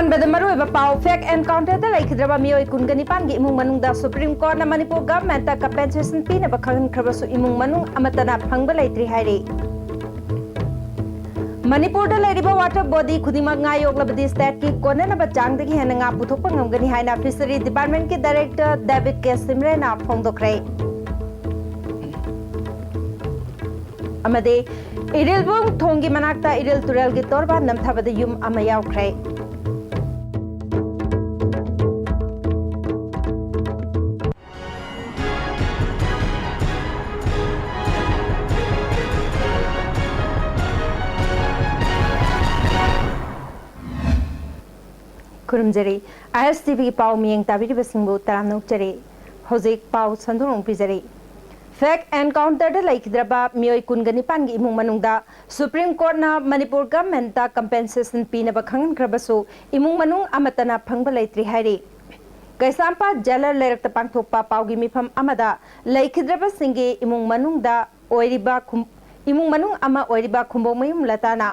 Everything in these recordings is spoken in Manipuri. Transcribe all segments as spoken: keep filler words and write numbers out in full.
ꯑꯍꯥꯟꯕꯗ ꯃꯔꯨꯑꯣꯏꯕ ꯄꯥꯎ, fake encounterꯗ ꯂꯩꯈꯤꯗ꯭ꯔꯕ ꯃꯤꯑꯣꯏ ꯀꯨꯟꯒ ꯅꯤꯄꯥꯟꯒꯤ ꯏꯃꯨꯡ ꯃꯅꯨꯡꯗ Supreme Courtꯅ ꯃꯅꯤꯄꯨꯔ governmentꯇ compensation ꯄꯤꯅꯕ ꯈꯪꯍꯟꯈ꯭ꯔꯕꯁꯨ ꯏꯃꯨꯡ ꯃꯅꯨꯡ ꯑꯃꯠꯇꯅ ꯐꯪꯕ ꯂꯩꯇ꯭ꯔꯤ ꯍꯥꯏꯔꯤ꯫ ꯃꯅꯤꯄꯨꯔꯗ ꯂꯩꯔꯤꯕ water body ꯈꯨꯗꯤꯡꯃꯛ ꯉꯥ ꯌꯣꯛꯂꯕꯗꯤ stateꯀꯤ ꯀꯣꯟꯅꯅꯕ ꯆꯥꯡꯗꯒꯤ ꯍꯦꯟꯅ ꯉꯥ ꯄꯨꯊꯣꯛꯄ ꯉꯝꯒꯅꯤ ꯍꯥꯏꯅ Fishery Departmentꯀꯤ Director David K ꯁꯤꯝꯔꯦꯅ ꯐꯣꯡꯗꯣꯛꯈ꯭ꯔꯦ꯫ ꯑꯃꯗꯤ ꯏꯔꯤꯜꯕꯨꯡ ꯊꯣꯡꯒꯤ ꯃꯅꯥꯛꯇ ꯏꯔꯤꯜ ꯇꯨꯔꯦꯜꯒꯤ ꯇꯣꯔꯕꯥꯟ ꯅꯝꯊꯕꯗ ꯌꯨꯝ ꯑꯃ ꯌꯥꯎꯈ꯭ꯔꯦ꯫ ꯈꯨꯔꯨꯝꯖꯔꯤ꯫ ISTVꯒꯤ ꯄꯥꯎ ꯃꯤꯠꯌꯦꯡ ꯇꯥꯕꯤꯔꯤꯕꯁꯤꯡꯕꯨ ꯇꯔꯥꯝꯅ ꯑꯣꯛꯆꯔꯤ꯫ ꯍꯧꯖꯤꯛ ꯄꯥꯎ ꯁꯟꯗꯣꯛꯅ ꯄꯤꯖꯔꯤ꯫ Fake encounterꯗ ꯂꯩꯈꯤꯗ꯭ꯔꯕ ꯃꯤꯑꯣꯏ ꯀꯨꯟꯒ ꯅꯤꯄꯥꯟꯒꯤ ꯏꯃꯨꯡ ꯃꯅꯨꯡꯗ Supreme Courtꯅ ꯃꯅꯤꯄꯨꯔ governmentꯇ compensation ꯄꯤꯅꯕ ꯈꯪꯍꯟꯈ꯭ꯔꯕꯁꯨ ꯏꯃꯨꯡ ꯃꯅꯨꯡ ꯑꯃꯠꯇꯅ ꯐꯪꯕ ꯂꯩꯇ꯭ꯔꯤ ꯍꯥꯏꯔꯤ꯫ ꯀꯩꯁꯥꯝꯄꯥꯠ ꯖꯦꯂꯔ ꯂꯩꯔꯛꯇ ꯄꯥꯡꯊꯣꯛꯄ ꯄꯥꯎꯒꯤ ꯃꯤꯐꯝ ꯑꯃꯗ ꯂꯩꯈꯤꯗ꯭ꯔꯕꯁꯤꯡꯒꯤ ꯏꯃꯨꯡ ꯃꯅꯨꯡꯗ ꯑꯣꯏꯔꯤꯕ ꯈꯨꯝ-, ꯏꯃꯨꯡ ꯃꯅꯨꯡ ꯑꯃ ꯑꯣꯏꯔꯤꯕ ꯈꯨꯝꯕꯣꯡꯃꯌꯨꯝ ꯂꯇꯥꯅ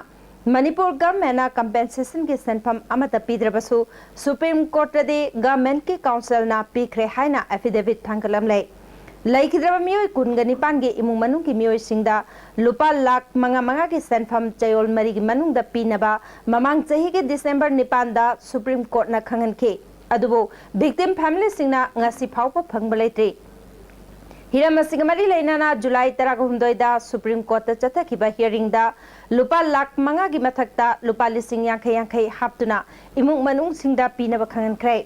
ꯃꯅꯤꯄꯨꯔ governmentꯅ compensationꯒꯤ ꯁꯦꯟꯐꯝ ꯑꯃꯠꯇ ꯄꯤꯗ꯭ꯔꯕꯁꯨ Supreme Courtꯇꯗꯤ governmentꯀꯤ counselꯅ ꯄꯤꯈ꯭ꯔꯦ ꯍꯥꯏꯅ affidavit ꯊꯥꯡꯒꯠꯂꯝꯂꯦ꯫ ꯂꯩꯈꯤꯗ꯭ꯔꯕ ꯃꯤꯑꯣꯏ ꯀꯨꯟꯒ ꯅꯤꯄꯥꯟꯒꯤ ꯏꯃꯨꯡ ꯃꯅꯨꯡꯒꯤ ꯃꯤꯑꯣꯏꯁꯤꯡꯗ ꯂꯨꯄꯥ ꯂꯥꯈ ꯃꯉꯥ ꯃꯉꯥꯒꯤ ꯁꯦꯟꯐꯝ ꯆꯌꯣꯜ ꯃꯔꯤꯒꯤ ꯃꯅꯨꯡꯗ ꯄꯤꯅꯕ ꯃꯃꯥꯡ ꯆꯍꯤꯒꯤ December ꯅꯤꯄꯥꯟꯗ Supreme Courtꯅ ꯈꯪꯍꯟꯈꯤ꯫ ꯑꯗꯨꯕꯨ victim familyꯁꯤꯡꯅ ꯉꯁꯤ ꯐꯥꯎꯕ ꯐꯪꯕ ꯂꯩꯇ꯭ꯔꯤ꯫ ꯍꯤꯔꯝ ꯑꯁꯤꯒ ꯃꯔꯤ ꯂꯩꯅꯅ July ꯇꯔꯥꯍꯨꯝꯗꯣꯏꯗ Supreme Courtꯇ ꯆꯠꯊꯈꯤꯕ hearingꯗ ꯂꯨꯄꯥ ꯂꯥꯈ ꯃꯉꯥꯒꯤ ꯃꯊꯛꯇ ꯂꯨꯄꯥ ꯂꯤꯁꯤꯡ ꯌꯥꯡꯈꯩ ꯌꯥꯡꯈꯩ ꯍꯥꯞꯇꯨꯅ ꯏꯃꯨꯡ ꯃꯅꯨꯡꯁꯤꯡꯗ ꯄꯤꯅꯕ ꯈꯪꯍꯟꯈ꯭ꯔꯦ꯫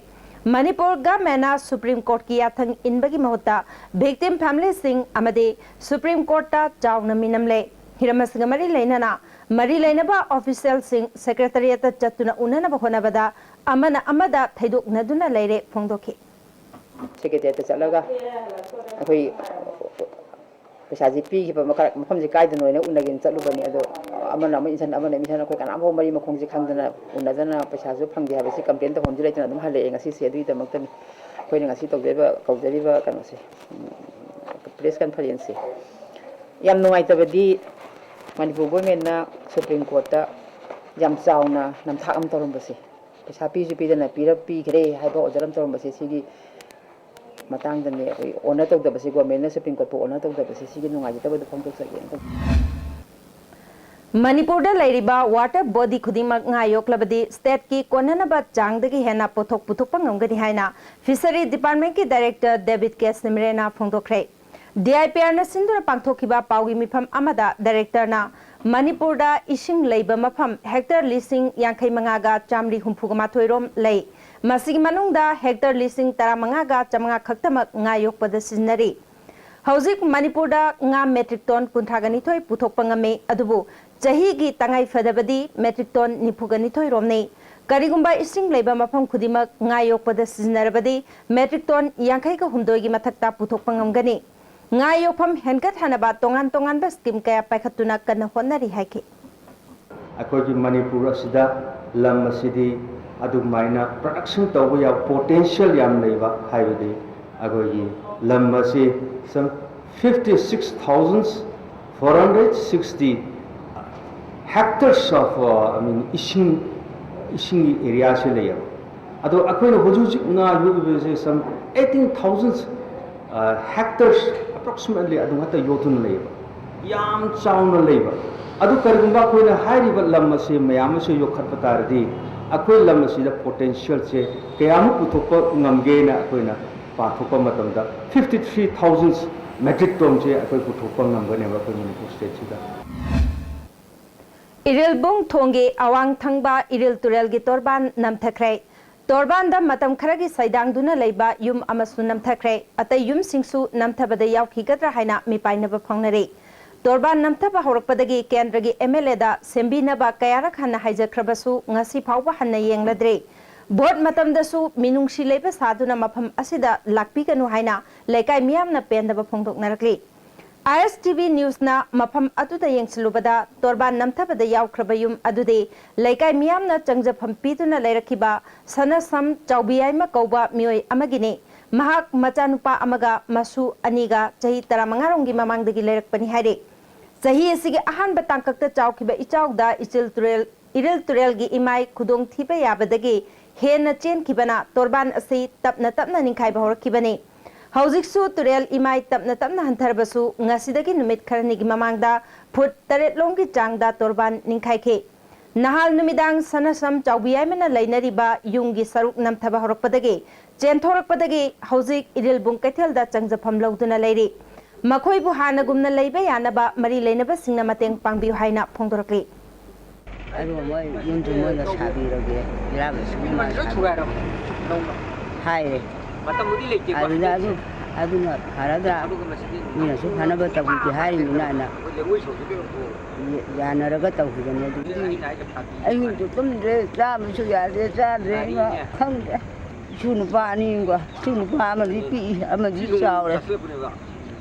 ꯃꯅꯤꯄꯨꯔ governmentꯅ Supreme Courtꯀꯤ ꯌꯥꯊꯪ ꯏꯟꯕꯒꯤ ꯃꯍꯨꯠꯇ victim familyꯁꯤꯡ ꯑꯃꯗꯤ Supreme Courtꯇ ꯆꯥꯎꯅ ꯃꯤꯅꯝꯂꯦ꯫ ꯍꯤꯔꯝ ꯑꯁꯤꯒ ꯃꯔꯤ ꯂꯩꯅꯅ ꯃꯔꯤ ꯂꯩꯅꯕ officialꯁꯤꯡ secretariatꯇ ꯆꯠꯇꯨꯅ ꯎꯅꯅꯕ ꯍꯣꯠꯅꯕꯗ ꯑꯃꯅ ꯑꯃꯗ ꯊꯩꯗꯣꯛꯅꯗꯨꯅ ꯂꯩꯔꯦ ꯐꯣꯡꯗꯣꯛꯈꯤ꯫ Secretariatꯇ ꯆꯠꯂꯒ ꯑꯩꯈꯣꯏ ꯄꯩꯁꯥꯁꯤ ꯄꯤꯈꯤꯕ ꯃꯈ-, ꯃꯐꯝꯁꯤ ꯀꯥꯏꯗꯅꯣ ꯍꯥꯏꯅ ꯎꯅꯒꯦꯅ ꯆꯠꯂꯨꯕꯅꯤ꯫ ꯑꯗꯣ ꯑꯃꯅ ꯑꯃ ꯏꯟꯁꯟ, ꯑꯃꯅ ꯏꯟꯁꯟ, ꯑꯩꯈꯣꯏ ꯀꯅꯥꯝꯐꯥꯎ ꯃꯔꯤ ꯃꯈꯣꯡꯁꯤ ꯈꯪꯗꯅ, ꯎꯅꯗꯅ, ꯄꯩꯁꯥꯁꯨ ꯐꯪꯗꯦ ꯍꯥꯏꯕꯁꯤ complain ꯇꯧꯐꯝꯁꯨ ꯂꯩꯇꯅ ꯑꯗꯨꯝ ꯍꯜꯂꯛꯑꯦ꯫ ꯉꯁꯤꯁꯦ ꯑꯗꯨꯒꯤꯗꯃꯛꯇꯅꯤ ꯑꯩꯈꯣꯏꯅ ꯉꯁꯤ ꯇꯧꯖꯔꯤꯕ, ꯀꯧꯖꯔꯤꯕ ꯀꯩꯅꯣꯁꯦ, ꯎꯝ, press conferenceꯁꯦ꯫ ꯌꯥꯝ ꯅꯨꯡꯉꯥꯏꯇꯕꯗꯤ ꯃꯅꯤꯄꯨꯔ governmentꯅ Supreme Courtꯇ ꯌꯥꯝ ꯆꯥꯎꯅ ꯅꯝꯊꯥꯛ ꯑꯃ ꯇꯧꯔꯝꯕꯁꯦ꯫ ꯄꯩꯁꯥ ꯄꯤꯁꯨ ꯄꯤꯗꯅ ꯄꯤꯔꯛ ꯄꯤꯈ꯭ꯔꯦ ꯍꯥꯏꯕ ꯑꯣꯔꯗꯔ ꯑꯃ ꯇꯧꯔꯝꯕꯁꯦ, ꯁꯤꯒꯤ ꯃꯇꯥꯡꯗꯅꯦ ꯑꯩꯈꯣꯏ ꯑꯣꯅꯔ ꯇꯧꯗꯕꯁꯦ, ꯒꯣꯔꯃꯦꯟꯅ ꯁꯨꯄ꯭ꯔꯤꯝ ꯀꯣꯔꯠꯄꯨ ꯑꯣꯅꯔ ꯇꯧꯗꯕꯁꯦ, ꯁꯤꯒꯤ ꯅꯨꯡꯉꯥꯏꯖꯗꯕꯗꯨ ꯐꯣꯡꯗꯣꯛꯆꯒꯦꯅ ꯇꯧꯕꯅꯤ꯫ ꯃꯅꯤꯄꯨꯔꯗ ꯂꯩꯔꯤꯕ ꯋꯥꯇꯔ ꯕꯣꯗꯤ ꯈꯨꯗꯤꯡꯃꯛ ꯉꯥ ꯌꯣꯛꯂꯕꯗꯤ ꯁ꯭ꯇꯦꯠꯀꯤ ꯀꯣꯟꯅꯅꯕ ꯆꯥꯡꯗꯒꯤ ꯍꯦꯟꯅ ꯄꯣꯠꯊꯣꯛ ꯄꯨꯊꯣꯛꯄ ꯉꯝꯒꯅꯤ ꯍꯥꯏꯅ ꯐꯤꯁꯔꯤ ꯗꯤꯄꯥꯔꯠꯃꯦꯟꯠꯀꯤ ꯗꯥꯏꯔꯦꯛꯇꯔ ꯗꯦꯕꯤꯠ ꯀꯦ ꯁꯤꯝꯔꯦꯅ ꯐꯣꯡꯗꯣꯛꯈ꯭ꯔꯦ꯫ ꯗꯤ ꯑꯥꯏ ꯄꯤ ꯑꯥꯔꯅ ꯁꯤꯟꯗꯨꯅ ꯄꯥꯡꯊꯣꯛꯈꯤꯕ ꯄꯥꯎꯒꯤ ꯃꯤꯐꯝ ꯑꯃꯗ ꯗꯥꯏꯔꯦꯛꯇꯔꯅ ꯃꯅꯤꯄꯨꯔꯗ ꯏꯁꯤꯡ ꯂꯩꯕ ꯃꯐꯝ ꯍꯦꯛꯇꯔ ꯂꯤꯁꯤꯡ ꯌꯥꯡꯈꯩ ꯃꯉꯥꯒ ꯆꯥꯃꯔꯤ ꯍꯨꯝꯐꯨꯒ ꯃꯥꯊꯣꯏ ꯔꯣꯝ ꯂꯩ꯫ ꯃꯁꯤꯒꯤ ꯃꯅꯨꯡꯗ ꯍꯦꯛꯇꯔ ꯂꯤꯁꯤꯡ ꯇꯔꯥꯃꯉꯥꯒ ꯆꯥꯃꯉꯥ ꯈꯛꯇꯃꯛ ꯉꯥ ꯌꯣꯛꯄꯗ ꯁꯤꯖꯤꯟꯅꯔꯤ꯫ ꯍꯧꯖꯤꯛ ꯃꯅꯤꯄꯨꯔꯗ ꯉꯥ ꯃꯦꯇ꯭ꯔꯤꯛ ꯇꯣꯟ ꯀꯨꯟꯊ꯭ꯔꯥꯒ ꯅꯤꯊꯣꯏ ꯄꯨꯊꯣꯛꯄ ꯉꯝꯃꯤ, ꯑꯗꯨꯕꯨ ꯆꯍꯤꯒꯤ ꯇꯉꯥꯏ ꯐꯗꯕꯗꯤ ꯃꯦꯇ꯭ꯔꯤꯛ ꯇꯣꯟ ꯅꯤꯐꯨꯒ ꯅꯤꯊꯣꯏ ꯔꯣꯝꯅꯤ꯫ ꯀꯔꯤꯒꯨꯝꯕ ꯏꯁꯤꯡ ꯂꯩꯕ ꯃꯐꯝ ꯈꯨꯗꯤꯡꯃꯛ ꯉꯥ ꯌꯣꯛꯄꯗ ꯁꯤꯖꯤꯟꯅꯔꯕꯗꯤ ꯃꯦꯇ꯭ꯔꯤꯛ ꯇꯣꯟ ꯌꯥꯡꯈꯩꯒ ꯍꯨꯝꯗꯣꯏꯒꯤ ꯃꯊꯛꯇ ꯄꯨꯊꯣꯛꯄ ꯉꯝꯒꯅꯤ꯫ ꯉꯥ ꯌꯣꯛꯐꯝ ꯍꯦꯟꯒꯠꯍꯟꯅꯕ ꯇꯣꯉꯥꯟ ꯇꯣꯉꯥꯟꯕ ꯁ꯭ꯀꯤꯝ ꯀꯌꯥ ꯄꯥꯏꯈꯠꯇꯨꯅ ꯀꯟꯅ ꯍꯣꯠꯅꯔꯤ ꯍꯥꯏꯈꯤ꯫ ꯑꯩꯈꯣꯏꯒꯤ ꯃꯅꯤꯄꯨꯔ ꯑꯁꯤꯗ ꯂꯝ ꯑꯁꯤꯗꯤ ꯑꯗꯨꯃꯥꯏꯅ ꯄ꯭ꯔꯗꯛꯁꯟ ꯇꯧꯕ ꯌꯥꯕ ꯄꯣꯇꯦꯟꯁꯤꯌꯦꯜ ꯌꯥꯝ ꯂꯩꯕ, ꯍꯥꯏꯕꯗꯤ ꯑꯩꯈꯣꯏꯒꯤ ꯂꯝ ꯑꯁꯤ some fifty six thousand four hundred sixty hectares of, uh, I mean, ꯏꯁꯤꯡ, ꯏꯁꯤꯡꯒꯤ ꯑꯦꯔꯤꯌꯥꯁꯤ ꯂꯩꯌꯦꯕ꯫ ꯑꯗꯣ ꯑꯩꯈꯣꯏꯅ ꯍꯧꯖꯤꯛ ꯍꯧꯖꯤꯛ ꯉꯥ ꯌꯣꯛꯂꯤꯕꯁꯦ some eighteen thousand hectares approximately ꯑꯗꯨ ꯉꯥꯛꯇ ꯌꯣꯛꯇꯨꯅ ꯂꯩꯌꯦꯕ, ꯌꯥꯝ ꯆꯥꯎꯅ ꯂꯩꯕ꯫ ꯑꯗꯨ ꯀꯔꯤꯒꯨꯝꯕ ꯑꯩꯈꯣꯏꯅ ꯍꯥꯏꯔꯤꯕ ꯂꯝ ꯑꯁꯤ ꯃꯌꯥꯝ ꯑꯃꯁꯨ ꯌꯣꯛꯈꯠꯄ ꯇꯥꯔꯗꯤ, ꯑꯩꯈꯣꯏ ꯂꯝ ꯑꯁꯤꯗ ꯄꯣꯇꯦꯟꯁꯤꯌꯦꯜꯁꯦ ꯀꯌꯥꯃꯨꯛ ꯄꯨꯊꯣꯛꯄ ꯉꯝꯒꯦꯅ ꯑꯩꯈꯣꯏꯅ ꯄꯥꯊꯣꯛꯄ ꯃꯇꯝꯗ, fifty three thousand metric tonꯁꯦ ꯑꯩꯈꯣꯏ ꯄꯨꯊꯣꯛꯄ ꯉꯝꯒꯅꯦꯕ ꯑꯩꯈꯣꯏ ꯃꯅꯤꯄꯨꯔ ꯁ꯭ꯇꯦꯠꯁꯤꯗ꯫ ꯏꯔꯤꯜꯕꯨꯡ ꯊꯣꯡꯒꯤ ꯑꯋꯥꯡ ꯊꯪꯕ ꯏꯔꯤꯜ ꯇꯨꯔꯦꯜꯒꯤ ꯇꯣꯔꯕꯥꯟ ꯅꯝꯊꯈ꯭ꯔꯦ꯫ ꯇꯣꯔꯕꯥꯟꯗ ꯃꯇꯝ ꯈꯔꯒꯤ ꯁꯩꯗꯥꯡꯗꯨꯅ ꯂꯩꯕ ꯌꯨꯝ ꯑꯃꯁꯨ ꯅꯝꯊꯈ꯭ꯔꯦ꯫ ꯑꯇꯩ ꯌꯨꯝꯁꯤꯡꯁꯨ ꯅꯝꯊꯕꯗ ꯌꯥꯎꯈꯤꯒꯗ꯭ꯔꯥ ꯍꯥꯏꯅ ꯃꯤꯄꯥꯏꯅꯕ ꯐꯥꯎꯅꯔꯤ꯫ ꯇꯣꯔꯕꯥꯟ ꯅꯝꯊꯕ ꯍꯧꯔꯛꯄꯗꯒꯤ ꯀꯦꯟꯗ꯭ꯔꯒꯤ ꯑꯦꯝ ꯑꯦꯜ ꯑꯦꯗ ꯁꯦꯝꯕꯤꯅꯕ ꯀꯌꯥꯔꯛ ꯍꯟꯅ ꯍꯥꯏꯖꯈ꯭ꯔꯕꯁꯨ ꯉꯁꯤ ꯐꯥꯎꯕ ꯍꯟꯅ ꯌꯦꯡꯂꯗ꯭ꯔꯤ꯫ ꯚꯣꯠ ꯃꯇꯝꯗꯁꯨ ꯃꯤꯅꯨꯡꯁꯤ ꯂꯩꯕ ꯁꯥꯗꯨꯅ ꯃꯐꯝ ꯑꯁꯤꯗ ꯂꯥꯛꯄꯤꯒꯅꯨ ꯍꯥꯏꯅ ꯂꯩꯀꯥꯏ ꯃꯤꯌꯥꯝꯅ ꯄꯦꯟꯗꯕ ꯐꯣꯡꯗꯣꯛꯅꯔꯛꯂꯤ꯫ ꯑꯥꯏ ꯑꯦꯁ ꯇꯤ ꯚꯤ ꯅ꯭ꯌꯨꯁꯅ ꯃꯐꯝ ꯑꯗꯨꯗ ꯌꯦꯡꯁꯤꯜꯂꯨꯕꯗ ꯇꯣꯔꯕꯥꯟ ꯅꯝꯊꯕꯗ ꯌꯥꯎꯈ꯭ꯔꯕ ꯌꯨꯝ ꯑꯗꯨꯗꯤ ꯂꯩꯀꯥꯏ ꯃꯤꯌꯥꯝꯅ ꯆꯪꯖꯐꯝ ꯄꯤꯗꯨꯅ ꯂꯩꯔꯛꯈꯤꯕ ꯁꯅꯥꯁꯝ ꯆꯥꯎꯕꯤꯌꯥꯏꯃ ꯀꯧꯕ ꯃꯤꯑꯣꯏ ꯑꯃꯒꯤꯅꯤ꯫ ꯃꯍꯥꯛ ꯃꯆꯥꯅꯨꯄꯥ ꯑꯃꯒ ꯃꯁꯨ ꯑꯅꯤꯒ ꯆꯍꯤ ꯇꯔꯥꯃꯉꯥ ꯔꯣꯝꯒꯤ ꯃꯃꯥꯡꯗꯒꯤ ꯂꯩꯔꯛꯄꯅꯤ ꯍꯥꯏꯔꯤ꯫ ꯆꯍꯤ ꯑꯁꯤꯒꯤ ꯑꯍꯥꯟꯕ ꯇꯥꯡꯀꯛꯇ ꯆꯥꯎꯈꯤꯕ ꯏꯆꯥꯎꯗ ꯏꯆꯤꯜ ꯇꯨꯔꯦꯜ ꯏꯔꯤꯜ ꯇꯨꯔꯦꯜꯒꯤ ꯏꯃꯥꯏ ꯈꯨꯗꯣꯡꯊꯤꯕ ꯌꯥꯕꯗꯒꯤ ꯍꯦꯟꯅ ꯆꯦꯟꯈꯤꯕꯅ ꯇꯣꯔꯕꯥꯟ ꯑꯁꯤ ꯇꯞꯅ ꯇꯞꯅ ꯅꯤꯡꯈꯥꯏꯕ ꯍꯧꯔꯛꯈꯤꯕꯅꯤ꯫ ꯍꯧꯖꯤꯛꯁꯨ ꯇꯨꯔꯦꯜ ꯏꯃꯥꯏ ꯇꯞꯅ ꯇꯞꯅ ꯍꯟꯊꯔꯕꯁꯨ ꯉꯁꯤꯗꯒꯤ ꯅꯨꯃꯤꯠ ꯈꯔꯅꯤꯒꯤ ꯃꯃꯥꯡꯗ ꯐꯨꯠ ꯇꯔꯦꯠ ꯂꯣꯝꯒꯤ ꯆꯥꯡꯗ ꯇꯣꯔꯕꯥꯟ ꯅꯤꯡꯈꯥꯏꯈꯤ꯫ ꯅꯍꯥꯜ ꯅꯨꯃꯤꯗꯥꯡ ꯁꯅꯥꯁꯝ ꯆꯥꯎꯕꯤꯌꯥꯏꯃꯅ ꯂꯩꯅꯔꯤꯕ ꯌꯨꯝꯒꯤ ꯁꯔꯨꯛ ꯅꯝꯊꯕ ꯍꯧꯔꯛꯄꯗꯒꯤ ꯆꯦꯟꯊꯣꯔꯛꯄꯗꯒꯤ ꯍꯧꯖꯤꯛ ꯏꯔꯤꯜꯕꯨꯡ ꯀꯩꯊꯦꯜꯗ ꯆꯪꯖꯐꯝ ꯂꯧꯗꯨꯅ ꯂꯩꯔꯤ꯫ ꯃꯈꯣꯏꯕꯨ ꯍꯥꯟꯅꯒꯨꯝꯅ ꯂꯩꯕ ꯌꯥꯅꯕ ꯃꯔꯤ ꯂꯩꯅꯕꯁꯤꯡꯅ ꯃꯇꯦꯡ ꯄꯥꯡꯕꯤꯌꯨ ꯍꯥꯏꯅ ꯐꯣꯡꯗꯣꯔꯛꯂꯤ꯫ ꯑꯗꯨꯒ ꯃꯣꯏ ꯌꯨꯝꯁꯨ ꯃꯣꯏꯅ ꯁꯥꯕꯤꯔꯒꯦ, ꯏꯔꯥꯡ ꯏꯁꯤꯡ ꯃꯥ ꯁꯥꯕꯤꯔꯒꯦ ꯍꯥꯏꯔꯦ꯫ ꯑꯗꯨꯗ ꯑꯗꯨ, ꯑꯗꯨꯅ ꯐꯔꯗ꯭ꯔꯥ? ꯃꯤꯅꯁꯨ ꯐꯅꯕ ꯇꯧꯕꯤꯒꯦ ꯍꯥꯏꯔꯤꯕꯅꯤꯅ ꯑꯩꯅ ꯌꯥꯅꯔꯒ ꯇꯧꯈꯤꯕꯅꯦ꯫ ꯑꯗꯨ ꯑꯍꯤꯡꯁꯨ ꯇꯨꯝꯗ꯭ꯔꯦ, ꯆꯥꯕꯁꯨ ꯌꯥꯗ꯭ꯔꯦ, ꯆꯥꯗ꯭ꯔꯦ, ꯏꯃꯥ, ꯈꯪꯗ꯭ꯔꯦ꯫ ꯏꯁꯨ ꯅꯨꯄꯥ ꯑꯅꯤ ꯑꯃꯒ, ꯏꯁꯨ ꯅꯨꯄꯥ ꯑꯃꯗꯤ ꯄꯤꯛꯏ, ꯑꯃꯗꯤ ꯆꯥꯎꯔꯦ꯫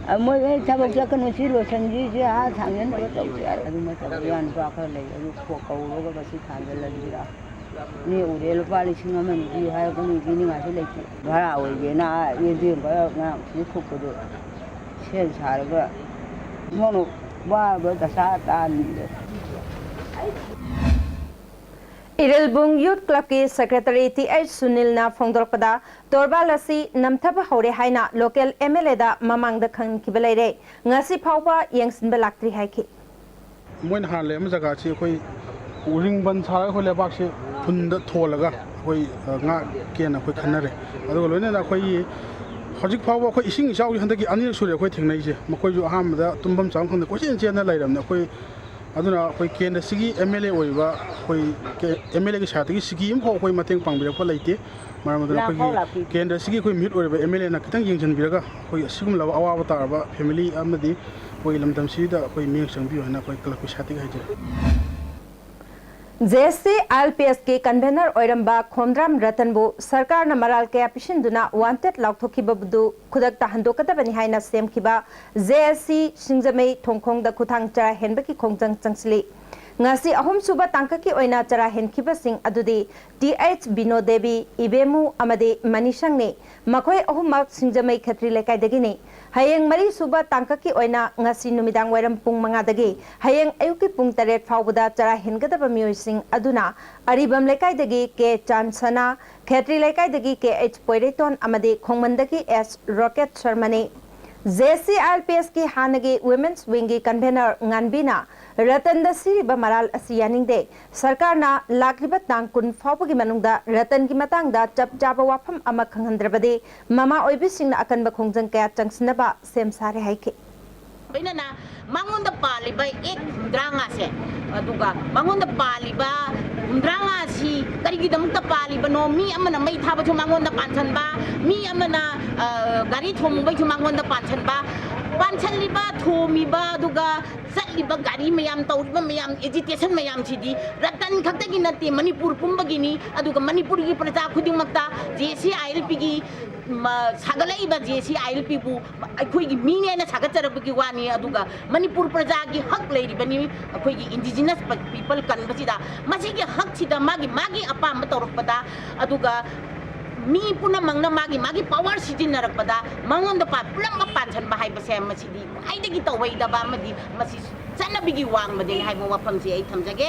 ꯑ, ꯃꯣꯏ ꯑꯩ ꯊꯕꯛ ꯆꯠꯀꯅꯨ, ꯁꯤ ꯂꯣꯏꯁꯟꯈꯤꯁꯤ, ꯑꯥ ꯊꯥꯡꯖꯤꯟꯅꯕ ꯇꯧꯁꯤ ꯍꯥꯏ꯫ ꯑꯗꯨ ꯃꯇꯝꯗ ꯏꯌꯥ ꯅꯨꯄꯥ ꯈꯔ ꯂꯩ, ꯑꯗꯨ ꯀꯣꯛ ꯀꯧꯔꯒ ꯃꯁꯤ ꯊꯥꯡꯖꯜꯍꯟꯁꯤꯔꯥ? ꯅꯦꯛꯎꯔꯦ, ꯂꯨꯄꯥ ꯂꯤꯁꯤꯡ ꯑꯃ ꯑꯅꯤ ꯄꯤꯌꯨ ꯍꯥꯏꯔꯒ ꯃꯤ ꯄꯤꯅꯤꯡꯉꯥꯏꯁꯨ ꯂꯩꯇꯦ꯫ ꯚꯔꯥ ꯑꯣꯏꯒꯦꯅ ꯑꯥ ꯑꯦ ꯇꯤ ꯑꯦꯝ ꯈꯔ ꯉꯔꯥꯡ ꯁꯤ ꯈꯨꯛꯄꯗꯣ ꯁꯦꯝ ꯁꯥꯔꯒ ꯏꯁꯣꯔꯅ ꯋꯥꯕ ꯗꯁꯥ ꯇꯥꯍꯟꯕꯤꯔꯦ꯫ ꯏꯔꯤꯜꯕꯨꯡ ꯌꯨꯊ ꯀ꯭ꯂꯕꯀꯤ ꯁꯦꯀ꯭ꯔꯦꯇꯔꯤ ꯇꯤ ꯑꯩꯆ ꯁꯨꯅꯤꯜꯅ ꯐꯣꯡꯗꯣꯔꯛꯄꯗ, ꯇꯣꯔꯕꯥꯜ ꯑꯁꯤ ꯅꯝꯊꯕ ꯍꯧꯔꯦ ꯍꯥꯏꯅ ꯂꯣꯀꯦꯜ ꯑꯦꯝ ꯑꯦꯜ ꯑꯦꯗ ꯃꯃꯥꯡꯗ ꯈꯪꯈꯤꯕ ꯂꯩꯔꯦ, ꯉꯁꯤ ꯐꯥꯎꯕ ꯌꯦꯡꯁꯤꯟꯕ ꯂꯥꯛꯇ꯭ꯔꯤ ꯍꯥꯏꯈꯤ꯫ ꯃꯣꯏꯅ ꯍꯥꯟꯅ ꯂꯩꯔꯝꯕ ꯖꯒꯥꯁꯤ ꯑꯩꯈꯣꯏ ꯎꯔꯤꯡ ꯕꯟ ꯁꯥꯔꯒ ꯑꯩꯈꯣꯏ ꯂꯩꯕꯥꯛꯁꯦ ꯐꯨꯟꯗ ꯊꯣꯜꯂꯒ ꯑꯩꯈꯣꯏ, ꯑ, ꯉꯥꯛꯀꯦꯅ ꯑꯩꯈꯣꯏ ꯈꯟꯅꯔꯦ꯫ ꯑꯗꯨꯒ ꯂꯣꯏꯅꯅ ꯑꯩꯈꯣꯏꯒꯤ ꯍꯧꯖꯤꯛ ꯐꯥꯎꯕ ꯑꯩꯈꯣꯏ ꯏꯁꯤꯡ ꯏꯆꯥꯎꯁꯦ ꯍꯟꯗꯛꯀꯤ ꯑꯅꯤꯔꯛ ꯁꯨꯔꯦ ꯑꯩꯈꯣꯏ ꯊꯦꯡꯅꯩꯁꯦ꯫ ꯃꯈꯣꯏꯁꯨ ꯑꯍꯥꯟꯕꯗ ꯇꯨꯝꯐꯝ ꯆꯥꯐꯝ ꯈꯪꯗ ꯀꯣꯏꯆꯦꯟ ꯆꯦꯟꯅ ꯂꯩꯔꯕꯅꯦ꯫ ꯑꯩꯈꯣꯏ ꯑꯗꯨꯅ ꯑꯩꯈꯣꯏ ꯀꯦꯟꯗ꯭ꯔꯁꯤꯒꯤ ꯑꯦꯝ ꯑꯦꯜ ꯑꯦ ꯑꯣꯏꯔꯤꯕ ꯑꯩꯈꯣꯏ ꯀꯦ-, ꯑꯦꯝ ꯑꯦꯜ ꯑꯦꯒꯤ ꯁꯥꯏꯠꯇꯒꯤ ꯁꯤꯀꯤ ꯑꯃꯐꯥꯎ ꯑꯩꯈꯣꯏ ꯃꯇꯦꯡ ꯄꯥꯡꯕꯤꯔꯛꯄ ꯂꯩꯇꯦ꯫ ꯃꯔꯝ ꯑꯗꯨꯅ ꯂꯥꯛꯐꯥꯎ ꯑꯩꯈꯣꯏꯒꯤ ꯂꯥꯛꯄꯤꯗꯦ꯫ ꯀꯦꯟꯗ꯭ꯔꯁꯤꯒꯤ ꯑꯩꯈꯣꯏ ꯃꯤꯍꯨꯠ ꯑꯣꯏꯔꯤꯕ ꯑꯦꯝ ꯑꯦꯜ ꯑꯦꯅ ꯈꯤꯇꯪ ꯌꯦꯡꯁꯤꯟꯕꯤꯔꯒ ꯑꯩꯈꯣꯏ ꯑꯁꯤꯒꯨꯝꯂꯕ ꯑꯋꯥꯕ ꯇꯥꯔꯕ ꯐꯦꯃꯤꯂꯤ ꯑꯃꯗꯤ ꯑꯩꯈꯣꯏꯒꯤ ꯂꯝꯗꯝꯁꯤꯗ ꯑꯩꯈꯣꯏ ꯃꯤꯠꯌꯦꯡ ꯆꯪꯕꯤꯌꯨ ꯍꯥꯏꯅ ꯑꯩꯈꯣꯏ ꯀ꯭ꯂꯕꯀꯤ ꯁꯥꯏꯠꯇꯒꯤ ꯍꯥꯏꯖꯔꯤ꯫ J S C I L P ꯑꯦꯁꯀꯤ convener ꯑꯣꯏꯔꯝꯕ ꯈꯣꯝꯗ꯭ꯔꯥꯝ ꯔꯇꯟꯕꯨ ꯁꯔꯀꯥꯔꯅ ꯃꯔꯥꯜ ꯀꯌꯥ ꯄꯤꯁꯤꯟꯗꯨꯅ ꯋꯥꯟꯇꯦꯗ ꯂꯥꯎꯊꯣꯛꯈꯤꯕꯗꯨ ꯈꯨꯗꯛꯇ ꯍꯟꯗꯣꯛꯀꯗꯕꯅꯤ ꯍꯥꯏꯅ ꯁꯦꯝꯈꯤꯕ ꯖꯦ ꯑꯦꯁ ꯁꯤ ꯁꯤꯡꯖꯃꯩ ꯊꯣꯡꯈꯣꯡꯗ ꯈꯨꯠꯊꯥꯡ ꯆꯔꯥ ꯍꯦꯟꯕꯒꯤ ꯈꯣꯡꯖꯪ ꯆꯪꯁꯤꯜꯂꯤ꯫ ꯉꯁꯤ ꯑꯍꯨꯝꯁꯨꯕ ꯇꯥꯡꯀꯛꯀꯤ ꯑꯣꯏꯅ ꯆꯔꯥ ꯍꯦꯟꯈꯤꯕꯁꯤꯡ ꯑꯗꯨꯗꯤ ꯇꯤ ꯑꯩꯆ ꯕꯤꯅꯣ ꯗꯦꯕꯤ, ꯏꯕꯦꯃꯨ ꯑꯃꯗꯤ ꯃꯅꯤꯁꯪꯅꯤ꯫ ꯃꯈꯣꯏ ꯑꯍꯨꯝꯃꯛ ꯁꯤꯡꯖꯃꯩ ꯈꯦꯇ꯭ꯔꯤ ꯂꯩꯀꯥꯏꯗꯒꯤꯅꯤ꯫ ꯍꯌꯦꯡ ꯃꯔꯤꯁꯨꯕ ꯇꯥꯡꯀꯛꯀꯤ ꯑꯣꯏꯅ ꯉꯁꯤ ꯅꯨꯃꯤꯗꯥꯡ ꯋꯥꯏꯔꯝ ꯄꯨꯡ ꯃꯉꯥꯗꯒꯤ ꯍꯌꯦꯡ ꯑꯌꯨꯛꯀꯤ ꯄꯨꯡ ꯇꯔꯦꯠ ꯐꯥꯎꯕꯗ ꯆꯔꯥ ꯍꯦꯟꯒꯗꯕ ꯃꯤꯑꯣꯏꯁꯤꯡ ꯑꯗꯨꯅ ꯑꯔꯤꯕꯝ ꯂꯩꯀꯥꯏꯗꯒꯤ ꯀꯦ ꯆꯥꯟꯁꯅꯥ, ꯈꯦꯇ꯭ꯔꯤ ꯂꯩꯀꯥꯏꯗꯒꯤ ꯀꯦ ꯑꯩꯆ ꯄꯣꯏꯔꯩꯇꯣꯟ ꯑꯃꯗꯤ ꯈꯣꯡꯃꯟꯗꯒꯤ ꯑꯦꯁ rocket ꯁꯔꯃꯅꯤ꯫ J C I L P ꯑꯦꯁꯀꯤ ꯍꯥꯟꯅꯒꯤ ꯋꯨꯃꯦꯟꯁ ꯋꯤꯡꯒꯤ ꯀꯟꯚꯦꯅꯔ ꯉꯥꯟꯕꯤꯅ ꯔꯇꯟꯗ ꯁꯤꯔꯤꯕ ꯃꯔꯥꯜ ꯑꯁꯤ ꯌꯥꯅꯤꯡꯗꯦ꯫ ꯁꯔꯀꯥꯔꯅ ꯂꯥꯛꯂꯤꯕ ꯇꯥꯡ ꯀꯨꯟ ꯐꯥꯎꯕꯒꯤ ꯃꯅꯨꯡꯗ ꯔꯇꯟꯒꯤ ꯃꯇꯥꯡꯗ ꯆꯞ ꯆꯥꯕ ꯋꯥꯐꯝ ꯑꯃ ꯈꯪꯍꯟꯗ꯭ꯔꯕꯗꯤ ꯃꯃꯥ ꯑꯣꯏꯕꯤꯁꯤꯡꯅ ꯑꯀꯟꯕ ꯈꯣꯡꯖꯪ ꯀꯌꯥ ꯆꯪꯁꯤꯟꯅꯕ ꯁꯦꯝ ꯁꯥꯔꯦ ꯍꯥꯏꯈꯤ꯫ ꯂꯣꯏꯅꯅ ꯃꯉꯣꯟꯗ ꯄꯥꯜꯂꯤꯕ ꯑꯦꯛ ꯍꯨꯝꯗ꯭ꯔꯥꯉꯥꯁꯦ, ꯑꯗꯨꯒ ꯃꯉꯣꯟꯗ ꯄꯥꯜꯂꯤꯕ ꯍꯨꯝꯗ꯭ꯔꯥꯉꯥꯁꯤ ꯀꯔꯤꯒꯤꯗꯃꯛꯇ ꯄꯥꯜꯂꯤꯕꯅꯣ? ꯃꯤ ꯑꯃꯅ ꯃꯩ ꯊꯥꯕꯁꯨ ꯃꯉꯣꯟꯗ ꯄꯥꯟꯁꯤꯟꯕ, ꯃꯤ ꯑꯃꯅ, ꯑ, ꯒꯥꯔꯤ ꯊꯣꯝꯃꯨꯕꯩꯁꯨ ꯃꯉꯣꯟꯗ ꯄꯥꯟꯁꯤꯟꯕ, ꯄꯥꯟꯁꯤꯜꯂꯤꯕ, ꯊꯣꯝꯃꯤꯕ, ꯑꯗꯨꯒ ꯆꯠꯂꯤꯕ ꯒꯥꯔꯤ ꯃꯌꯥꯝ, ꯇꯧꯔꯤꯕ ꯃꯌꯥꯝ, ꯑꯦꯖꯤꯇꯦꯁꯟ ꯃꯌꯥꯝꯁꯤꯗꯤ ꯔꯇꯟ ꯈꯛꯇꯒꯤ ꯅꯠꯇꯦ, ꯃꯅꯤꯄꯨꯔ ꯄꯨꯝꯕꯒꯤꯅꯤ꯫ ꯑꯗꯨꯒ ꯃꯅꯤꯄꯨꯔꯒꯤ ꯄ꯭ꯔꯖꯥ ꯈꯨꯗꯤꯡꯃꯛꯇ ꯖꯦ ꯁꯤ ꯑꯥꯏ ꯑꯦꯜ ꯄꯤꯒꯤ, ꯃ-, ꯁꯥꯒꯠꯂꯛꯏꯕ ꯖꯦ ꯁꯤ ꯑꯥꯏ ꯑꯦꯜ ꯄꯤꯕꯨ ꯑꯩꯈꯣꯏꯒꯤ ꯃꯤꯅꯦꯅ ꯁꯥꯒꯠꯆꯔꯛꯄꯒꯤ ꯋꯥꯅꯤ꯫ ꯑꯗꯨꯒ ꯃꯅꯤꯄꯨꯔ ꯄ꯭ꯔꯖꯥꯒꯤ ꯍꯛ ꯂꯩꯔꯤꯕꯅꯤ, ꯑꯩꯈꯣꯏꯒꯤ ꯏꯟꯗꯤꯖꯤꯅꯁ ꯄ-, ꯄꯤꯄꯜ ꯀꯟꯕꯁꯤꯗ꯫ ꯃꯁꯤꯒꯤ ꯍꯛꯁꯤꯗ ꯃꯥꯒꯤ, ꯃꯥꯒꯤ ꯑꯄꯥꯝꯕ ꯇꯧꯔꯛꯄꯗ, ꯑꯗꯨꯒ ꯃꯤ ꯄꯨꯝꯅꯃꯛꯅ ꯃꯥꯒꯤ, ꯃꯥꯒꯤ ꯄꯋꯥꯔ ꯁꯤꯖꯤꯟꯅꯔꯛꯄꯗ ꯃꯉꯣꯟꯗ ꯄꯥ-, ꯄꯨꯝꯅꯃꯛ ꯄꯥꯟꯁꯤꯟꯕ ꯍꯥꯏꯕꯁꯦ ꯃꯁꯤꯗꯤ ꯈ꯭ꯋꯥꯏꯗꯒꯤ ꯇꯧꯍꯩꯗꯕ ꯑꯃꯗꯤ ꯃꯁꯤ ꯆꯠꯅꯕꯤꯒꯤ ꯋꯥꯡꯃꯗꯅꯤ ꯍꯥꯏꯕ ꯋꯥꯐꯝꯁꯤ ꯑꯩ ꯊꯝꯖꯒꯦ꯫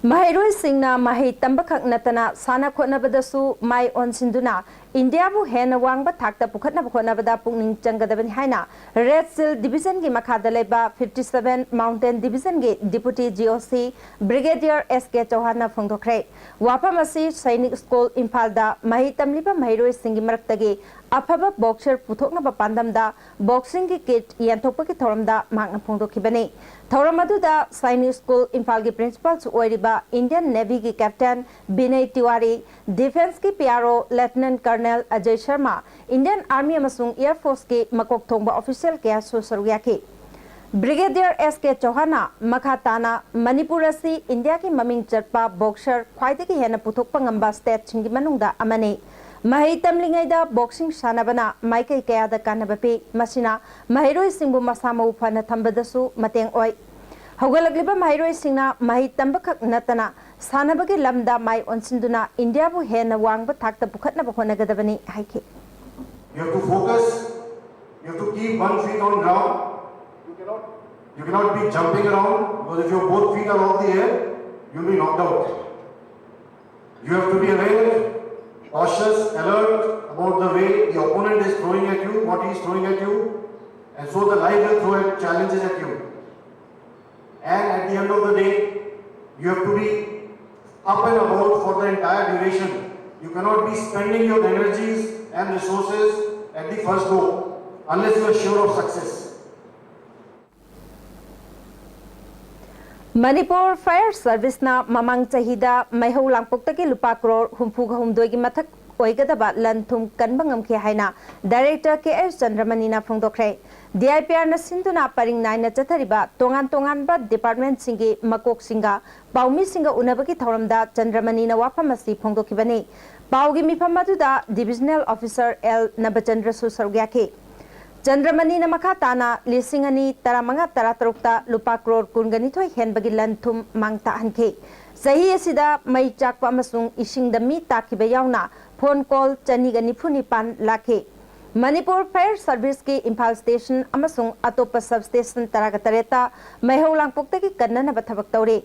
ꯃꯍꯩꯔꯣꯏꯁꯤꯡꯅ ꯃꯍꯩ ꯇꯝꯕꯈꯛ ꯅꯠꯇꯅ ꯁꯥꯟꯅ ꯈꯣꯠꯅꯕꯗꯁꯨ ꯃꯥꯏ ꯑꯣꯟꯁꯤꯟꯗꯨꯅ ꯏꯟꯗꯤꯌꯥꯕꯨ ꯍꯦꯟꯅ ꯋꯥꯡꯕ ꯊꯥꯛꯇ ꯄꯨꯈꯠꯅꯕ ꯍꯣꯠꯅꯕꯗ ꯄꯨꯛꯅꯤꯡ ꯆꯪꯒꯗꯕꯅꯤ ꯍꯥꯏꯅ ꯔꯦꯗ ꯁꯤꯜ ꯗꯤꯕꯤꯖꯟꯒꯤ ꯃꯈꯥꯗ ꯂꯩꯕ ꯐꯤꯐꯇꯤ ꯁꯚꯦꯟ ꯃꯥꯎꯟꯇꯦꯟ ꯗꯤꯕꯤꯖꯟꯒꯤ ꯗꯤꯄꯨꯇꯤ ꯖꯤ ꯑꯣ ꯁꯤ ꯕ꯭ꯔꯤꯒꯦꯗꯤꯌꯔ ꯑꯦꯁ ꯀꯦ ꯆꯧꯍꯥꯟꯅ ꯐꯣꯡꯗꯣꯛꯈ꯭ꯔꯦ꯫ ꯋꯥꯐꯝ ꯑꯁꯤ ꯁꯩꯅꯤꯛ ꯁ꯭ꯀꯨꯜ ꯏꯝꯐꯥꯜꯗ ꯃꯍꯩ ꯇꯝꯂꯤꯕ ꯃꯍꯩꯔꯣꯏꯁꯤꯡꯒꯤ ꯃꯔꯛꯇꯒꯤ ꯑꯐꯕ ꯕꯣꯛꯁꯔ ꯄꯨꯊꯣꯛꯅꯕ ꯄꯥꯟꯗꯝꯗ ꯕꯣꯛꯁꯤꯡꯒꯤ ꯀꯤꯠ ꯌꯦꯟꯊꯣꯛꯄꯒꯤ ꯊꯧꯔꯝꯗ ꯃꯍꯥꯛꯅ ꯐꯣꯡꯗꯣꯛꯈꯤꯕꯅꯤ꯫ ꯊꯧꯔꯝ ꯑꯗꯨꯗ ꯁꯩꯅꯤꯛ ꯁ꯭ꯀꯨꯜ ꯏꯝꯐꯥꯜꯒꯤ ꯄ꯭ꯔꯤꯟꯁꯤꯄꯥꯜꯁꯨ ꯑꯣꯏꯔꯤꯕ ꯏꯟꯗꯤꯌꯟ ꯅꯦꯚꯤꯒꯤ ꯀꯦꯞꯇꯦꯟ ꯕꯤꯅꯌ ꯇꯤꯋꯥꯔꯤ, ꯗꯤꯐꯦꯟꯁꯀꯤ P R O lieutenant colonel Ajay Sharma, Indian army ꯑꯃꯁꯨꯡ ꯑꯦꯌꯔ ꯐꯣꯔꯁꯀꯤ ꯃꯀꯣꯛ ꯊꯣꯡꯕ ꯑꯣꯐꯤꯁꯤꯌꯦꯜ ꯀꯌꯥꯁꯨ ꯁꯔꯨꯛ ꯌꯥꯈꯤ꯫ ꯕ꯭ꯔꯤꯒꯦꯗꯤꯌꯔ ꯑꯦꯁ ꯀꯦ ꯆꯧꯍꯥꯟꯅ ꯃꯈꯥ ꯇꯥꯅ ꯃꯅꯤꯄꯨꯔ ꯑꯁꯤ ꯏꯟꯗꯤꯌꯥꯒꯤ ꯃꯃꯤꯡ ꯆꯠꯄ ꯕꯣꯛꯁꯔ ꯈ꯭ꯋꯥꯏꯗꯒꯤ ꯍꯦꯟꯅ ꯄꯨꯊꯣꯛꯄ ꯉꯝꯕ ꯁ꯭ꯇꯦꯠꯁꯤꯡꯒꯤ ꯃꯅꯨꯡꯗ ꯑꯃꯅꯤ꯫ ꯃꯍꯩ ꯇꯝꯂꯤꯉꯩꯗ ꯕꯣꯛꯁꯤꯡ ꯁꯥꯟꯅꯕꯅ ꯃꯥꯏꯀꯩ ꯀꯌꯥꯗ ꯀꯥꯟꯅꯕ ꯄꯤ꯫ ꯃꯁꯤꯅ ꯃꯍꯩꯔꯣꯏꯁꯤꯡꯕꯨ ꯃꯁꯥ ꯃꯎ ꯐꯅ ꯊꯝꯕꯗꯁꯨ ꯃꯇꯦꯡ ꯑꯣꯏ꯫ ꯍꯧꯒꯠꯂꯛꯂꯤꯕ ꯃꯍꯩꯔꯣꯏꯁꯤꯡꯅ ꯃꯍꯩ ꯇꯝꯕꯈꯛ ꯅꯠꯇꯅ ꯁꯥꯟꯅꯕꯒꯤ ꯂꯝꯗ ꯃꯥꯏ ꯑꯣꯟꯁꯤꯟꯗꯨꯅ ꯏꯟꯗꯤꯌꯥꯕꯨ ꯍꯦꯟꯅ ꯋꯥꯡꯕ ꯊꯥꯛꯇ ꯄꯨꯈꯠꯅꯕ ꯍꯣꯠꯅꯒꯗꯕꯅꯤ ꯍꯥꯏꯈꯤ꯫ You have to focus. You have to keep one feet on ground. You cannot, you cannot be jumping around, because if your both feet are off the air, you'll be knocked out. You have to be aware, cautious, alert about the way the opponent is throwing at you, what he is throwing at you, and so the life will throw at challenges at you. And at the end of the day, you have to be up and about for the entire duration. You cannot be spending your energies and resources at the first go unless you are sure of success. Manipur fire ꯁꯔꯚꯤꯁꯅ ꯃꯃꯥꯡ ꯆꯍꯤꯗ ꯃꯩꯍꯧ ꯂꯥꯡꯄꯣꯛꯇꯒꯤ ꯂꯨꯄꯥ ꯀ꯭ꯔꯣꯔ ꯍꯨꯝꯐꯨꯒ ꯍꯨꯝꯗꯣꯏꯒꯤ ꯃꯊꯛ ꯑꯣꯏꯒꯗꯕ ꯂꯟ ꯊꯨꯝ ꯀꯟꯕ ꯉꯝꯈꯤ ꯍꯥꯏꯅ director K S ꯆꯟꯗ꯭ꯔꯃꯅꯤꯅ ꯐꯣꯡꯗꯣꯛꯈ꯭ꯔꯦ꯫ D I P ꯑꯥꯔꯅ ꯁꯤꯟꯗꯨꯅ ꯄꯔꯤꯡ ꯅꯥꯏꯅ ꯆꯠꯊꯔꯤꯕ ꯇꯣꯉꯥꯟ ꯇꯣꯉꯥꯟꯕ ꯗꯤꯄꯥꯔꯠꯃꯦꯟꯠꯁꯤꯡꯒꯤ ꯃꯀꯣꯛꯁꯤꯡꯒ ꯄꯥꯎꯃꯤꯁꯤꯡꯒ ꯎꯅꯕꯒꯤ ꯊꯧꯔꯝꯗ ꯆꯟꯗ꯭ꯔꯃꯅꯤꯅ ꯋꯥꯐꯝ ꯑꯁꯤ ꯐꯣꯡꯗꯣꯛꯈꯤꯕꯅꯤ꯫ ꯄꯥꯎꯒꯤ ꯃꯤꯐꯝ ꯑꯗꯨꯗ ꯗꯤꯚꯤꯖꯅꯦꯜ ꯑꯣꯐꯤꯁꯥꯔ ꯑꯦꯜ ꯅꯕꯆꯟꯗ꯭ꯔꯁꯨ ꯁꯔꯨꯛ ꯌꯥꯈꯤ꯫ ꯆꯟꯗ꯭ꯔꯃꯅꯤꯅ ꯃꯈꯥ ꯇꯥꯅ ꯂꯤꯁꯤꯡ ꯑꯅꯤ ꯇꯔꯥꯃꯉꯥ ꯇꯔꯥꯇꯔꯨꯛꯇ ꯂꯨꯄꯥ ꯀ꯭ꯔꯣꯔ ꯀꯨꯟꯒ ꯅꯤꯊꯣꯏ ꯍꯦꯟꯕꯒꯤ ꯂꯟ ꯊꯨꯝ ꯃꯥꯡ ꯇꯥꯛꯍꯟꯈꯤ꯫ ꯆꯍꯤ ꯑꯁꯤꯗ ꯃꯩ ꯆꯥꯛꯄ ꯑꯃꯁꯨꯡ ꯏꯁꯤꯡꯗ ꯃꯤ ꯇꯥꯈꯤꯕ ꯌꯥꯎꯅ ꯐꯣꯟ ꯀꯣꯜ ꯆꯅꯤꯒ ꯅꯤꯐꯨ ꯅꯤꯄꯥꯟ ꯂꯥꯛꯈꯤ꯫ ꯃꯅꯤꯄꯨꯔ ꯐꯥꯌꯔ ꯁꯔꯚꯤꯁꯀꯤ ꯏꯝꯐꯥꯜ ꯁ꯭ꯇꯦꯁꯟ ꯑꯃꯁꯨꯡ ꯑꯇꯣꯞꯄ ꯁꯕ ꯁ꯭ꯇꯦꯁꯟ ꯇꯔꯥꯒ ꯇꯔꯦꯠꯇ ꯃꯩꯍꯧ ꯂꯥꯡꯄꯣꯛꯇꯒꯤ ꯀꯟꯅꯅꯕ ꯊꯕꯛ ꯇꯧꯔꯤ꯫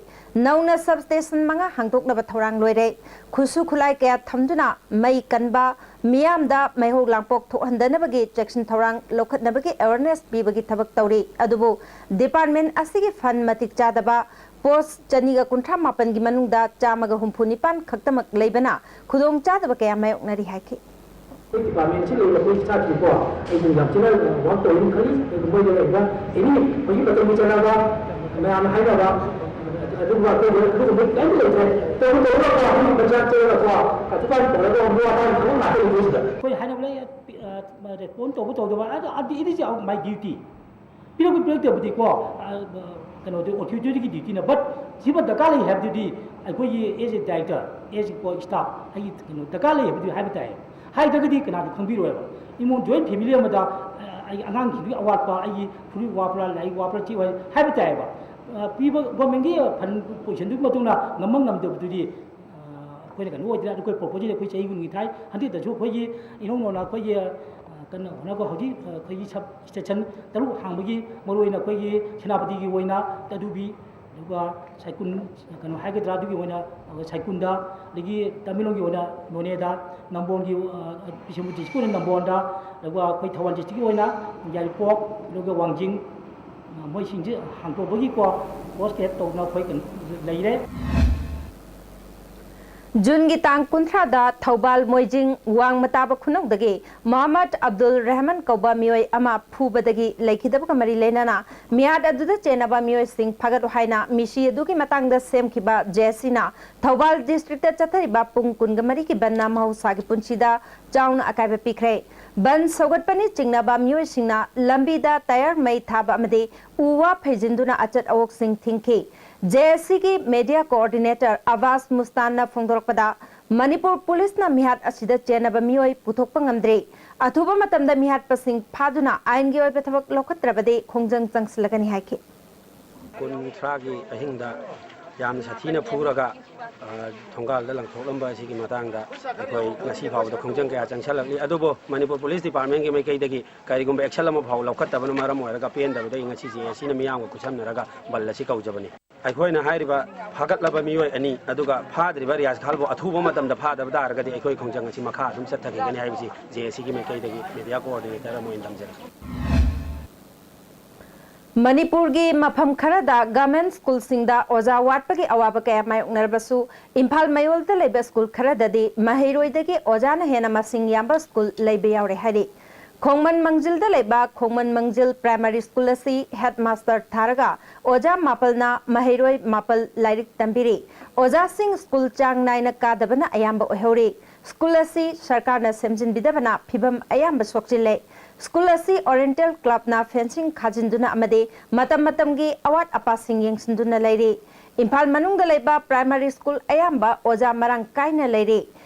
ꯅꯧꯅ ꯁꯕ ꯁ꯭ꯇꯦꯁꯟ ꯃꯉꯥ ꯍꯥꯡꯗꯣꯛꯅꯕ ꯊꯧꯔꯥꯡ ꯂꯣꯏꯔꯦ꯫ ꯈꯨꯠꯁꯨ ꯈꯨꯠꯂꯥꯏ ꯀꯌꯥ ꯊꯝꯗꯨꯅ ꯃꯩ ꯀꯟꯕ, ꯃꯤꯌꯥꯝꯗ ꯃꯩꯍꯧ ꯂꯥꯡꯄꯣꯛ ꯊꯣꯛꯍꯟꯗꯅꯕꯒꯤ ꯆꯦꯛꯁꯤꯟ ꯊꯧꯔꯥꯡ ꯂꯧꯈꯠꯅꯕꯒꯤ ꯑꯦꯋꯥꯔꯅꯦꯁ ꯄꯤꯕꯒꯤ ꯊꯕꯛ ꯇꯧꯔꯤ꯫ ꯑꯗꯨꯕꯨ ꯗꯤꯄꯥꯔꯠꯃꯦꯟꯠ ꯑꯁꯤꯒꯤ ꯐꯟ ꯃꯇꯤꯛ ꯆꯥꯗꯕ, ꯄꯣꯁ ꯆꯅꯤꯒ ꯀꯨꯟꯊ꯭ꯔꯥ ꯃꯥꯄꯟꯒꯤ ꯃꯅꯨꯡꯗ ꯆꯥꯝꯃꯒ ꯍꯨꯝꯐꯨ ꯅꯤꯄꯥꯟ ꯈꯛꯇꯃꯛ ꯂꯩꯕꯅ ꯈꯨꯗꯣꯡꯆꯥꯗꯕ ꯀꯌꯥ ꯃꯥꯌꯣꯛꯅꯔꯤ ꯍꯥꯏꯈꯤ꯫ ꯑꯩꯈꯣꯏ ꯗꯤꯄꯥꯔꯠꯃꯦꯟꯁꯤ ꯂꯩꯔꯤꯕ ꯑꯩꯈꯣꯏ ꯏꯁꯇꯥꯐꯁꯤꯀꯣ ꯑꯩ ꯌꯥꯝ ꯊꯤꯅ ꯋꯥꯔꯛ ꯇꯧꯔꯤꯅ ꯈꯜꯂꯤ꯫ ꯑꯗꯨꯒ ꯃꯣꯏꯗ ꯂꯩꯔꯤꯕ ꯑꯦꯅꯤ ꯍꯧꯖꯤꯛ ꯃꯇꯝꯒꯤ ꯆꯠꯅꯕ ꯃꯌꯥꯝꯅ ꯍꯥꯏꯅꯕ ꯑꯗꯨꯒꯨꯝꯕ ꯑꯩꯈꯣꯏꯗ ꯑꯗꯨꯒꯨꯝꯕ ꯀꯔꯤꯝꯇ ꯂꯩꯇ꯭ꯔꯦ꯫ ꯇꯧꯔꯨ ꯇꯧꯔꯒꯀꯣ ꯑꯩꯈꯣꯏꯒꯤ ꯄꯟꯆꯥꯌꯠ ꯆꯠꯂꯒꯀꯣ ꯑꯗꯨꯃꯥꯏꯅ ꯇꯧꯔꯒ ꯃꯣꯏ ꯋꯥꯇꯥꯏ ꯊꯕꯛ ꯉꯥꯛꯇ ꯂꯩꯕꯁꯤꯗ꯫ ꯑꯩꯈꯣꯏ ꯍꯥꯏꯅꯕ ꯂꯩ, ꯔꯦꯁꯄꯣꯟ ꯇꯧꯕ ꯇꯧꯗꯕ ꯑꯗꯣ it is my duty꯫ ꯄꯤꯔꯛꯄ ꯄꯤꯔꯛꯇꯕꯗꯤꯀꯣ ꯀꯩꯅꯣꯗꯤ ꯑꯣꯊꯣꯔꯤꯇꯤꯒꯤ ꯗ꯭ꯌꯨꯇꯤꯅ꯫ ꯕꯠ ꯁꯤꯃ ꯗꯔꯀꯥꯔ ꯂꯩ ꯍꯥꯏꯕꯗꯨꯗꯤ ꯑꯩꯈꯣꯏꯒꯤ as a director, as a ꯀꯣ ꯏꯁꯇꯥꯐ ꯑꯩꯒꯤ ꯀꯩꯅꯣ ꯗꯔꯀꯥꯔ ꯂꯩ ꯍꯥꯏꯕꯗꯨꯗꯤ ꯍꯥꯏꯕ ꯇꯥꯏ꯫ ꯍꯥꯏꯗ꯭ꯔꯒꯗꯤ ꯀꯅꯥꯁꯨ ꯈꯪꯕꯤꯔꯣꯏꯕ꯫ ꯏꯃꯨꯡ ꯖꯣꯏꯟ ꯐꯦꯃꯤꯂꯤ ꯑꯃꯗ ꯑꯩ ꯑꯉꯥꯡꯁꯤꯡꯗꯨꯒꯤ ꯑꯋꯥꯠꯄ, ꯑꯩꯒꯤ ꯐꯨꯔꯤꯠ ꯋꯥꯠꯄ꯭ꯔꯥ, ꯂꯥꯏꯔꯤꯛ ꯋꯥꯠꯄ꯭ꯔꯥ ꯆꯦꯛ ꯍꯥꯏꯕ ꯇꯥꯏꯌꯦꯕ꯫ ꯑ, ꯄꯤꯕ ꯒꯣꯔꯃꯦꯟꯒꯤ ꯐꯟ ꯄꯣꯖꯤꯁꯟꯗꯨꯒꯤ ꯃꯇꯨꯡ ꯏꯟꯅ ꯉꯝꯕ ꯉꯝꯗꯕꯗꯨꯗꯤ, ꯑ, ꯑꯩꯈꯣꯏꯅ ꯀꯩꯅꯣ ꯑꯣꯏꯗ꯭ꯔꯦ꯫ ꯑꯩꯈꯣꯏ ꯄ꯭ꯔꯣꯄꯣꯖꯦꯜ ꯑꯩꯈꯣꯏ ꯆꯍꯤ ꯀꯨꯟꯒꯤ ꯊꯥꯏ꯫ ꯍꯟꯗꯛꯇꯁꯨ ꯑꯩꯈꯣꯏꯒꯤ ꯏꯅꯧ ꯅꯧꯅ ꯑꯩꯈꯣꯏꯒꯤ, ꯑ, ꯀꯟꯅ ꯍꯣꯠꯅꯕ ꯍꯧꯖꯤꯛ, ꯑ, ꯑꯩꯈꯣꯏꯒꯤ ꯁꯕ ꯁ꯭ꯇꯦꯁꯟ ꯇꯔꯨꯛ ꯍꯥꯡꯕꯒꯤ, ꯃꯔꯨꯑꯣꯏꯅ ꯑꯩꯈꯣꯏꯒꯤ ꯁꯦꯅꯥꯄꯇꯤꯒꯤ ꯑꯣꯏꯅ ꯇꯗꯨꯕꯤ, ꯑꯗꯨꯒ ꯁꯥꯏꯀꯨꯟ, ꯀꯩꯅꯣ ꯍꯥꯏꯒꯗ꯭ꯔꯥ, ꯑꯗꯨꯒꯤ ꯑꯣꯏꯅ, ꯑ, ꯁꯥꯏꯀꯨꯟꯗ, ꯑꯗꯒꯤ ꯇꯃꯦꯡꯂꯣꯡꯒꯤ ꯑꯣꯏꯅ ꯅꯣꯅꯦꯗ, ꯅꯝꯕꯣꯜꯒꯤ, ꯑ, ꯕꯤꯁꯦꯝꯄꯨꯔ ꯗꯤꯁꯇ꯭ꯔꯤꯛꯀꯤ ꯑꯣꯏꯅ ꯅꯝꯕꯣꯜꯗ, ꯑꯗꯨꯒ ꯑꯩꯈꯣꯏ ꯊꯧꯕꯥꯜ ꯗꯤꯁꯇ꯭ꯔꯤꯛꯀꯤ ꯑꯣꯏꯅ ꯌꯥꯏꯔꯤꯄꯣꯛ, ꯑꯗꯨꯒ ꯋꯥꯡꯖꯤꯡ, ꯑ, ꯃꯣꯏꯁꯤꯡꯁꯦ ꯍꯥꯡꯇꯣꯛꯄꯒꯤꯀꯣ, ꯄꯣꯁ ꯀ꯭ꯔꯤꯌꯦꯠ ꯇꯧꯗꯅ ꯑꯩꯈꯣꯏ ꯀꯩꯅꯣ ꯂꯩꯔꯦ꯫ ꯖꯨꯟꯒꯤ ꯇꯥꯡ ꯀꯨꯟꯊ꯭ꯔꯥꯗ ꯊꯧꯕꯥꯜ ꯃꯣꯏꯖꯤꯡ ꯋꯥꯡꯃ ꯇꯥꯕ ꯈꯨꯅꯧꯗꯒꯤ ꯃꯣꯍꯝꯃꯗ ꯑꯕꯗꯨꯜ ꯔꯍꯃꯟ ꯀꯧꯕ ꯃꯤꯑꯣꯏ ꯑꯃ ꯐꯨꯕꯗꯒꯤ ꯂꯩꯈꯤꯗꯕꯒ ꯃꯔꯤ ꯂꯩꯅꯅ ꯃꯤꯍꯥꯠ ꯑꯗꯨꯗ ꯆꯦꯟꯅꯕ ꯃꯤꯑꯣꯏꯁꯤꯡ ꯐꯥꯒꯠꯂꯨ ꯍꯥꯏꯅ ꯃꯤꯁꯤ ꯑꯗꯨꯒꯤ ꯃꯇꯥꯡꯗ ꯁꯦꯝꯈꯤꯕ ꯖꯦ ꯑꯦꯁ ꯁꯤꯅ ꯊꯧꯕꯥꯜ ꯗꯤꯁꯇ꯭ꯔꯤꯛꯇ ꯆꯠꯊꯔꯤꯕ ꯄꯨꯡ ꯀꯨꯟꯒ ꯃꯔꯤꯒꯤ ꯕꯟꯅ ꯃꯍꯧꯁꯥꯒꯤ ꯄꯨꯟꯁꯤꯗ ꯆꯥꯎꯅ ꯑꯀꯥꯏꯕ ꯄꯤꯈ꯭ꯔꯦ꯫ ꯕꯟ ꯁꯧꯒꯠꯄꯅꯤ ꯆꯤꯡꯅꯕ ꯃꯤꯑꯣꯏꯁꯤꯡꯅ ꯂꯝꯕꯤꯗ ꯇꯌꯥꯔ ꯃꯩ ꯊꯥꯕ ꯑꯃꯗꯤ ꯎ ꯋꯥ ꯐꯩꯖꯤꯟꯗꯨꯅ ꯑꯆꯠ ꯑꯋꯣꯛꯁꯤꯡ ꯊꯤꯡꯈꯤ꯫ ꯖꯦ ꯑꯦꯁ ꯁꯤꯒꯤ ꯃꯦꯗꯤꯌꯥ ꯀꯣꯑꯣꯔꯗꯤꯅꯦꯇꯔ ꯑꯕꯥꯁ ꯃꯨꯁꯇꯥꯟꯅ ꯐꯣꯡꯗꯣꯔꯛꯄꯗ, ꯃꯅꯤꯄꯨꯔ ꯄꯨꯂꯤꯁꯅ ꯃꯤꯍꯥꯠ ꯑꯁꯤꯗ ꯆꯦꯟꯅꯕ ꯃꯤꯑꯣꯏ ꯄꯨꯊꯣꯛꯄ ꯉꯝꯗ꯭ꯔꯤ꯫ ꯑꯊꯨꯕ ꯃꯇꯝꯗ ꯃꯤꯍꯥꯠꯄꯁꯤꯡ ꯐꯥꯗꯨꯅ ꯑꯥꯏꯟꯒꯤ ꯑꯣꯏꯕ ꯊꯕꯛ ꯂꯧꯈꯠꯇ꯭ꯔꯕꯗꯤ ꯈꯣꯡꯖꯪ ꯆꯪꯁꯤꯜꯂꯒꯅꯤ ꯍꯥꯏꯈꯤ꯫ ꯀꯨꯟꯊ꯭ꯔꯥꯒꯤ ꯑꯍꯤꯡꯗ ꯌꯥꯝꯅ ꯁꯥꯊꯤꯅ ꯐꯨꯔꯒ, ꯑ, ꯊꯣꯡꯒꯥꯜꯗ ꯂꯪꯊꯣꯛꯂꯝꯕ ꯑꯁꯤꯒꯤ ꯃꯇꯥꯡꯗ ꯑꯩꯈꯣꯏ ꯉꯁꯤ ꯐꯥꯎꯕꯗ ꯈꯣꯡꯖꯪ ꯀꯌꯥ ꯆꯪꯁꯤꯜꯂꯛꯂꯤ꯫ ꯑꯗꯨꯕꯨ ꯃꯅꯤꯄꯨꯔ ꯄꯨꯂꯤꯁ ꯗꯤꯄꯥꯔꯠꯃꯦꯟꯒꯤ ꯃꯥꯏꯀꯩꯗꯒꯤ ꯀꯔꯤꯒꯨꯝꯕ ꯑꯦꯛꯁꯟ ꯑꯃ ꯐꯥꯎ ꯂꯧꯈꯠꯇꯕꯅ ꯃꯔꯝ ꯑꯣꯏꯔꯒ ꯄꯦꯟꯗꯕꯗꯒꯤ ꯉꯁꯤ ꯖꯦ ꯑꯦꯁ ꯁꯤꯅ ꯃꯤꯌꯥꯝꯒ ꯈꯨꯠꯁꯝꯅꯔꯒ ꯕꯟ ꯑꯁꯤ ꯀꯧꯖꯕꯅꯤ꯫ ꯑꯩꯈꯣꯏꯅ ꯍꯥꯏꯔꯤꯕ ꯐꯥꯒꯠꯂꯕ ꯃꯤꯑꯣꯏ ꯑꯅꯤ ꯑꯗꯨꯒ ꯐꯥꯗ꯭ꯔꯤꯕ ꯔꯤꯌꯥꯖ ꯈꯥꯟꯕꯨ ꯑꯊꯨꯕ ꯃꯇꯝꯗ ꯐꯥꯗꯕ ꯇꯥꯔꯒꯗꯤ ꯑꯩꯈꯣꯏ ꯈꯣꯡꯖꯪ ꯑꯁꯤ ꯃꯈꯥ ꯑꯗꯨꯝ ꯆꯠꯊꯈꯤꯒꯅꯤ ꯍꯥꯏꯕꯁꯤ ꯖꯦ ꯑꯦꯁ ꯁꯤꯒꯤ ꯃꯥꯏꯀꯩꯗꯒꯤ ꯃꯦꯗꯤꯌꯥ ꯀꯣꯑꯣꯔꯗꯤꯅꯦꯇꯔ ꯑꯃ ꯑꯣꯏꯅ ꯊꯝꯖꯔꯦ꯫ ꯃꯅꯤꯄꯨꯔꯒꯤ ꯃꯐꯝ ꯈꯔꯗ ꯒꯚꯔꯟꯃꯦꯟꯠ ꯁ꯭ꯀꯨꯜꯁꯤꯡꯗ ꯑꯣꯖꯥ ꯋꯥꯠꯄꯒꯤ ꯑꯋꯥꯕ ꯀꯌꯥ ꯃꯥꯌꯣꯛꯅꯔꯕꯁꯨ, ꯏꯝꯐꯥꯜ ꯃꯌꯣꯜꯗ ꯂꯩꯕ ꯁ꯭ꯀꯨꯜ ꯈꯔꯗꯗꯤ ꯃꯍꯩꯔꯣꯏꯗꯒꯤ ꯑꯣꯖꯥꯅ ꯍꯦꯟꯅ ꯃꯁꯤꯡ ꯌꯥꯝꯕ ꯁ꯭ꯀꯨꯜ ꯂꯩꯕ ꯌꯥꯎꯔꯦ ꯍꯥꯏꯔꯤ꯫ ꯈꯣꯡꯃꯟ ꯃꯪꯖꯤꯜꯗ ꯂꯩꯕ ꯈꯣꯡꯃꯟ ꯃꯪꯖꯤꯜ ꯄ꯭ꯔꯥꯏꯃꯥꯔꯤ ꯁ꯭ꯀꯨꯜ ꯑꯁꯤ ꯍꯦꯗꯃꯥꯁꯇꯔ ꯊꯥꯔꯒ ꯑꯣꯖꯥ ꯃꯥꯄꯜꯅ ꯃꯍꯩꯔꯣꯏ ꯃꯥꯄꯜ ꯂꯥꯏꯔꯤꯛ ꯇꯝꯕꯤꯔꯤ꯫ ꯑꯣꯖꯥꯁꯤꯡ ꯁ꯭ꯀꯨꯜ ꯆꯥꯡ ꯅꯥꯏꯅ ꯀꯥꯗꯕꯅ ꯑꯌꯥꯝꯕ ꯑꯣꯏꯍꯧꯔꯤ꯫ ꯁ꯭ꯀꯨꯜ ꯑꯁꯤ ꯁꯔꯀꯥꯔꯅ ꯁꯦꯝꯖꯤꯟꯕꯤꯗꯕꯅ ꯐꯤꯚꯝ ꯑꯌꯥꯝꯕ ꯁꯣꯛꯆꯤꯜꯂꯦ꯫ ꯁ꯭ꯀꯨꯜ ꯑꯁꯤ ꯑꯣꯔꯤꯌꯦꯟꯇꯦꯜ ꯀ꯭ꯂꯕꯅ ꯐꯦꯟꯁꯤꯡ ꯈꯥꯖꯤꯟꯗꯨꯅ ꯑꯃꯗꯤ ꯃꯇꯝ ꯃꯇꯝꯒꯤ ꯑꯋꯥꯠ ꯑꯄꯥꯁꯤꯡ ꯌꯦꯡꯁꯤꯟꯗꯨꯅ ꯂꯩꯔꯤ꯫ ꯏꯝꯐꯥꯜ ꯃꯅꯨꯡꯗ ꯂꯩꯕ ꯄ꯭ꯔꯥꯏꯃꯥꯔꯤ ꯁ꯭ꯀꯨꯜ ꯑꯌꯥꯝꯕ ꯑꯣꯖꯥ ꯃꯔꯥꯡ ꯀꯥꯏꯅ ꯂꯩꯔꯤ꯫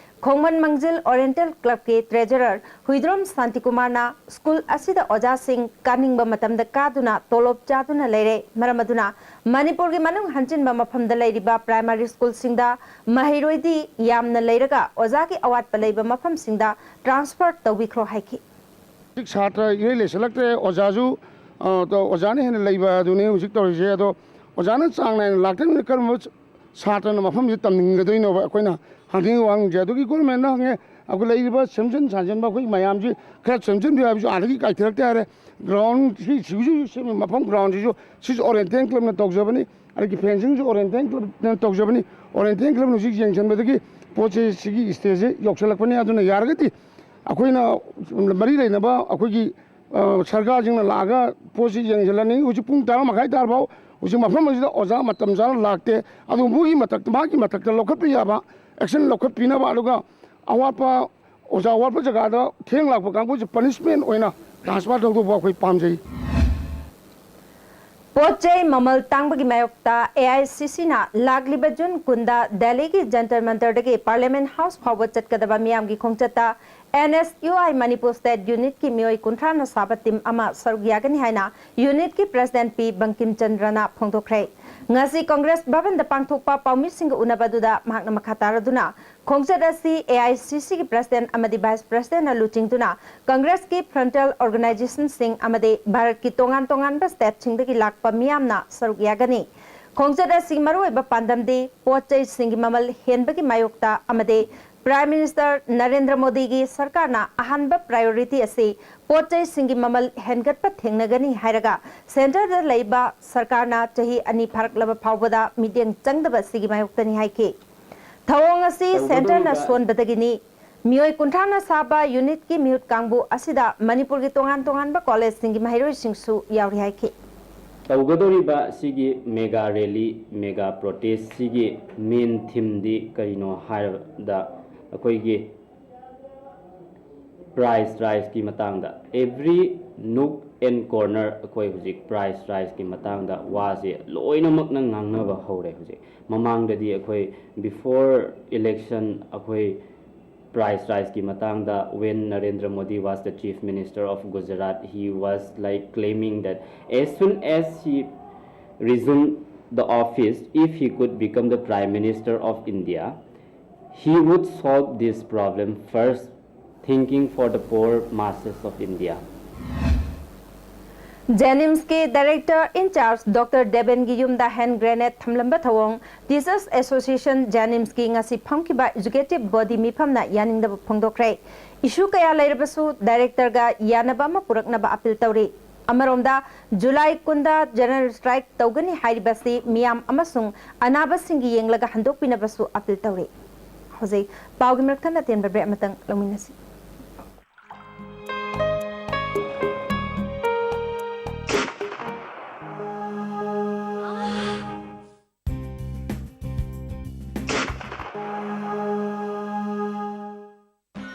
ꯈꯣꯡꯃꯟ ꯃꯥꯡꯖꯤꯜ ꯑꯣꯔꯤꯌꯦꯟꯇꯦꯜ ꯀ꯭ꯂꯕꯀꯤ ꯇ꯭ꯔꯦꯖꯔꯔ ꯍꯨꯏꯗ꯭ꯔꯣꯝ ꯁꯥꯟꯇꯤꯀꯨꯃꯥꯔꯅ ꯁ꯭ꯀꯨꯜ ꯑꯁꯤꯗ ꯑꯣꯖꯥꯁꯤꯡ ꯀꯥꯅꯤꯡꯕ ꯃꯇꯝꯗ ꯀꯥꯗꯨꯅ ꯇꯣꯂꯣꯞ ꯆꯥꯗꯨꯅ ꯂꯩꯔꯦ꯫ ꯃꯔꯝ ꯑꯗꯨꯅ ꯃꯅꯤꯄꯨꯔꯒꯤ ꯃꯅꯨꯡ ꯍꯟꯖꯤꯟꯕ ꯃꯐꯝꯗ ꯂꯩꯔꯤꯕ ꯄ꯭ꯔꯥꯏꯃꯥꯔꯤ ꯁ꯭ꯀꯨꯜꯁꯤꯡꯗ ꯃꯍꯩꯔꯣꯏꯗꯤ ꯌꯥꯝꯅ ꯂꯩꯔꯒ ꯑꯣꯖꯥꯒꯤ ꯑꯋꯥꯠꯄ ꯂꯩꯕ ꯃꯐꯝꯁꯤꯡꯗ ꯇ꯭ꯔꯥꯟꯁꯐꯔ ꯇꯧꯕꯤꯈ꯭ꯔꯣ ꯍꯥꯏꯈꯤ꯫ ꯍꯧꯖꯤꯛ ꯁꯥꯇ꯭ꯔ ꯏꯔꯩ ꯂꯩꯁꯜꯂꯛꯇ꯭ꯔꯦ, ꯑꯣꯖꯥꯁꯨ ꯑ, ꯑꯣꯖꯥꯅ ꯍꯦꯟꯅ ꯂꯩꯕ ꯑꯗꯨꯅꯤ ꯍꯧꯖꯤꯛ ꯇꯧꯔꯤꯁꯦ꯫ ꯑꯗꯣ ꯑꯣꯖꯥꯅ ꯆꯥꯡ ꯅꯥꯏꯅ ꯂꯥꯛꯇ꯭ꯔꯕꯅꯤꯅ ꯀꯔꯝꯕ ꯁꯥꯇ꯭ꯔꯅ ꯃꯐꯝꯁꯤꯗ ꯇꯝꯅꯤꯡꯒꯗꯣꯏꯅꯣꯕ? ꯑꯩꯈꯣꯏꯅ ꯍꯪꯅꯤꯡꯉꯤ ꯋꯥꯍꯪꯁꯦ꯫ ꯑꯗꯨꯒꯤ ꯒꯣꯔꯃꯦꯟꯗ ꯍꯪꯉꯦ, ꯑꯩꯈꯣꯏ ꯂꯩꯔꯤꯕ ꯁꯦꯝꯖꯤꯟ ꯁꯥꯖꯤꯟꯕ ꯑꯩꯈꯣꯏ ꯃꯌꯥꯝꯁꯤ ꯈꯔ ꯁꯦꯝꯖꯤꯟꯕꯤꯌꯨ ꯍꯥꯏꯕꯁꯨ ꯑꯥꯗꯒꯤ ꯀꯥꯏꯊꯔꯛꯇꯦ ꯍꯥꯏꯔꯦ꯫ ꯒ꯭ꯔꯥꯎꯟ ꯁꯤ ꯁꯤꯁꯨ ꯁꯦꯝꯃꯤ ꯃꯐꯝ ꯒ꯭ꯔꯥꯎꯟꯁꯤꯁꯨ ꯁꯤꯁꯨ ꯑꯣꯔꯤꯌꯦꯟꯇꯦꯜ ꯀ꯭ꯂꯕꯅ ꯇꯧꯖꯕꯅꯤ, ꯑꯗꯒꯤ ꯐꯦꯟꯁꯤꯡꯁꯨ ꯑꯣꯔꯤꯌꯦꯟꯇꯦꯜ ꯀ꯭ꯂꯕꯅ ꯇꯧꯖꯕꯅꯤ꯫ ꯑꯣꯔꯤꯌꯦꯟꯇꯦꯜ ꯀ꯭ꯂꯕꯅ ꯍꯧꯖꯤꯛ ꯌꯦꯡꯁꯤꯟꯕꯗꯒꯤ ꯄꯣꯠꯁꯦ ꯁꯤꯒꯤ ꯁ꯭ꯇꯦꯖꯁꯦ ꯌꯧꯁꯜꯂꯛꯄꯅꯤ꯫ ꯑꯗꯨꯅ ꯌꯥꯔꯒꯗꯤ ꯑꯩꯈꯣꯏꯅ ꯃꯔꯤ ꯂꯩꯅꯕ ꯑꯩꯈꯣꯏꯒꯤ ꯁꯔꯀꯥꯔꯁꯤꯡꯅ ꯂꯥꯛꯑꯒ ꯄꯣꯠꯁꯤ ꯌꯦꯡꯁꯤꯜꯂꯅꯤ꯫ ꯍꯧꯖꯤꯛ ꯄꯨꯡ ꯇꯔꯥ ꯃꯈꯥꯏ ꯇꯥꯔꯐꯥꯎ ꯍꯧꯖꯤꯛ ꯃꯐꯝ ꯑꯁꯤꯗ ꯑꯣꯖꯥ ꯃꯇꯝ ꯆꯥꯅ ꯂꯥꯛꯇꯦ꯫ ꯑꯗꯨ ꯃꯣꯏꯒꯤ ꯃꯊꯛꯇ, ꯃꯥꯒꯤ ꯃꯊꯛꯇ ꯂꯧꯈꯠꯄ ꯌꯥꯕ ꯑꯦꯛꯁꯟ ꯂꯧꯈꯠꯄꯤꯅꯕ, ꯑꯗꯨꯒ ꯑꯋꯥꯠꯄ ꯑꯣꯖꯥ ꯋꯥꯠꯄ ꯖꯒꯥꯗ ꯊꯦꯡ ꯂꯥꯛꯄ ꯀꯥꯡꯕꯨꯁꯦ ꯄꯅꯤꯁꯃꯦꯟ ꯑꯣꯏꯅ ꯇ꯭ꯔꯥꯟꯁꯐꯔ ꯇꯧꯗꯧꯕ ꯑꯩꯈꯣꯏ ꯄꯥꯝꯖꯩ꯫ ꯄꯣꯠ ꯆꯩ ꯃꯃꯜ ꯇꯥꯡꯕꯒꯤ ꯃꯥꯌꯣꯛꯇ ꯑꯦ ꯑꯥꯏ ꯁꯤ ꯁꯤꯅ ꯂꯥꯛꯂꯤꯕ ꯖꯨꯟ ꯀꯨꯟꯗ ꯗꯦꯜꯂꯤꯒꯤ ꯖꯟꯇꯔ ꯃꯟꯇꯔꯗꯒꯤ ꯄꯥꯔꯂꯤꯌꯥꯃꯦꯟ ꯍꯥꯎꯁ ꯐꯥꯎꯕ ꯆꯠꯀꯗꯕ ꯃꯤꯌꯥꯝꯒꯤ ꯈꯣꯡꯆꯠꯇ N S U I Manipur state ꯌꯨꯅꯤꯠꯀꯤ ꯃꯤꯑꯣꯏ ꯀꯨꯟꯊ꯭ꯔꯥꯅ ꯁꯥꯕ ꯇꯤꯝ ꯑꯃ ꯁꯔꯨꯛ ꯌꯥꯒꯅꯤ ꯍꯥꯏꯅ ꯌꯨꯅꯤꯠꯀꯤ ꯄ꯭ꯔꯦꯁꯤꯗꯦꯟꯠ ꯄꯤ ꯕꯪꯀꯤꯝ ꯆꯟꯗ꯭ꯔꯅ ꯐꯣꯡꯗꯣꯛꯈ꯭ꯔꯦ꯫ ꯉꯁꯤ ꯀꯪꯒ꯭ꯔꯦꯁ ꯚꯕꯟꯗ ꯄꯥꯡꯊꯣꯛꯄ ꯄꯥꯎꯃꯤꯁꯤꯡꯒ ꯎꯅꯕ ꯑꯗꯨꯗ ꯃꯍꯥꯛꯅ ꯃꯈꯥ ꯇꯥꯔꯗꯨꯅ, ꯈꯣꯡꯆꯠ ꯑꯁꯤ ꯑꯦ ꯑꯥꯏ ꯁꯤ ꯁꯤꯒꯤ ꯄ꯭ꯔꯦꯁꯤꯗꯦꯟꯠ ꯑꯃꯗꯤ ꯚꯥꯏꯁ ꯄ꯭ꯔꯦꯁꯤꯗꯦꯟꯠꯅ ꯂꯨꯆꯤꯡꯗꯨꯅ ꯀꯪꯒ꯭ꯔꯦꯁꯀꯤ ꯐ꯭ꯔꯟꯇꯦꯜ ꯑꯣꯔꯒꯅꯥꯏꯖꯦꯁꯟꯁꯤꯡ ꯑꯃꯗꯤ ꯚꯥꯔꯠꯀꯤ ꯇꯣꯉꯥꯟ ꯇꯣꯉꯥꯟꯕ ꯁ꯭ꯇꯦꯠꯁꯤꯡꯗꯒꯤ ꯂꯥꯛꯄ ꯃꯤꯌꯥꯝꯅ ꯁꯔꯨꯛ ꯌꯥꯒꯅꯤ꯫ ꯈꯣꯡꯆꯠ ꯑꯁꯤꯒꯤ ꯃꯔꯨꯑꯣꯏꯕ ꯄꯥꯟꯗꯝꯗꯤ ꯄꯣꯠ ꯆꯩꯁꯤꯡꯒꯤ ꯃꯃꯜ ꯍꯦꯟꯕꯒꯤ ꯃꯥꯌꯣꯛꯇ ꯑꯃꯗꯤ ꯄ꯭ꯔꯥꯏꯝ ꯃꯤꯅꯤꯁꯇꯔ ꯅꯔꯦꯟꯗ꯭ꯔ ꯃꯣꯗꯤꯒꯤ ꯁꯔꯀꯥꯔꯅ ꯑꯍꯥꯟꯕ ꯄ꯭ꯔꯥꯏꯑꯣꯔꯤꯇꯤ ꯑꯁꯤ ꯄꯣꯠ ꯆꯩꯁꯤꯡꯒꯤ ꯃꯃꯜ ꯍꯦꯟꯒꯠꯄ ꯊꯦꯡꯅꯒꯅꯤ ꯍꯥꯏꯔꯒ ꯁꯦꯟꯇꯔꯗ ꯂꯩꯕ ꯁꯔꯀꯥꯔꯅ ꯆꯍꯤ ꯑꯅꯤ ꯐꯥꯔꯛꯂꯕ ꯐꯥꯎꯕꯗ ꯃꯤꯠꯌꯦꯡ ꯆꯪꯗꯕ ꯑꯁꯤꯒꯤ ꯃꯥꯌꯣꯛꯇꯅꯤ ꯍꯥꯏꯈꯤ꯫ ꯊꯧꯑꯣꯡ ꯑꯁꯤ ꯁꯦꯟꯇꯔꯅ ꯁꯣꯟꯕꯗꯒꯤꯅꯤ꯫ ꯃꯤꯑꯣꯏ ꯀꯨꯟꯊ꯭ꯔꯥꯅ ꯁꯥꯕ ꯌꯨꯅꯤꯠꯀꯤ ꯃꯤꯍꯨꯠ ꯀꯥꯡꯕꯨ ꯑꯁꯤꯗ ꯃꯅꯤꯄꯨꯔꯒꯤ ꯇꯣꯉꯥꯟ ꯇꯣꯉꯥꯟꯕ ꯀꯣꯂꯦꯖꯁꯤꯡꯒꯤ ꯃꯍꯩꯔꯣꯏꯁꯤꯡꯁꯨ ꯌꯥꯎꯔꯤ ꯍꯥꯏꯈꯤ꯫ ꯇꯧꯒꯗꯧꯔꯤꯕ ꯁꯤꯒꯤ ꯃꯦꯒꯥ ꯔꯦꯂꯤ, ꯃꯦꯒꯥ ꯄ꯭ꯔꯣꯇꯦꯁꯁꯤꯒꯤ ꯃꯦꯟ ꯊꯤꯝꯗꯤ ꯀꯔꯤꯅꯣ ꯍꯥꯏꯔꯕꯗ, ꯑꯩꯈꯣꯏꯒꯤ ꯄ꯭ꯔꯥꯏꯁ ꯔꯥꯏꯁꯀꯤ ꯃꯇꯥꯡꯗ, every nook and corner ꯑꯩꯈꯣꯏ ꯍꯧꯖꯤꯛ ꯄ꯭ꯔꯥꯏꯁ ꯔꯥꯏꯁꯀꯤ ꯃꯇꯥꯡꯗ ꯋꯥꯁꯦ ꯂꯣꯏꯅꯃꯛꯅ ꯉꯥꯡꯅꯕ ꯍꯧꯔꯦ ꯍꯧꯖꯤꯛ꯫ ꯃꯃꯥꯡꯗꯗꯤ ꯑꯩꯈꯣꯏ before election ꯑꯩꯈꯣꯏ Price rise ꯀꯤ ꯃꯇꯥꯡꯗ, when Narendra Modi was the Chief Minister of Gujarat, he was, like, claiming that as soon as he resumed the office, if he could become the Prime Minister of India, he would solve this problem first, thinking for the poor masses of India. JNIMSꯀꯤ Director in charge Doctor Debenꯒꯤ ꯌꯨꯝꯗ hand grenade ꯊꯝꯂꯝꯕ ꯊꯧꯑꯣꯡ Teachers Association JNIMSꯀꯤ ꯉꯁꯤ ꯐꯝꯈꯤꯕ Executive Body ꯃꯤꯐꯝꯅ ꯌꯥꯅꯤꯡꯗꯕ ꯐꯣꯡꯗꯣꯛꯈ꯭ꯔꯦ꯫ Issue ꯀꯌꯥ ꯂꯩꯔꯕꯁꯨ Directorꯒ ꯌꯥꯅꯕ ꯑꯃ ꯄꯨꯔꯛꯅꯕ appeal ꯇꯧꯔꯤ꯫ ꯑꯃꯔꯣꯝꯗ, July ꯀꯨꯟꯗ general strike ꯇꯧꯒꯅꯤ ꯍꯥꯏꯔꯤꯕꯁꯤ ꯃꯤꯌꯥꯝ ꯑꯃꯁꯨꯡ ꯑꯅꯥꯕꯁꯤꯡꯒꯤ ꯌꯦꯡꯂꯒ ꯍꯟꯗꯣꯛꯄꯤꯅꯕꯁꯨ appeal ꯇꯧꯔꯤ꯫ ꯍꯧꯖꯤꯛ ꯄꯥꯎꯒꯤ ꯃꯔꯛ ꯊꯠꯅ ꯑꯇꯦꯟꯕ break ꯑꯃꯇꯪ ꯂꯧꯃꯤꯟꯅꯁꯤ꯫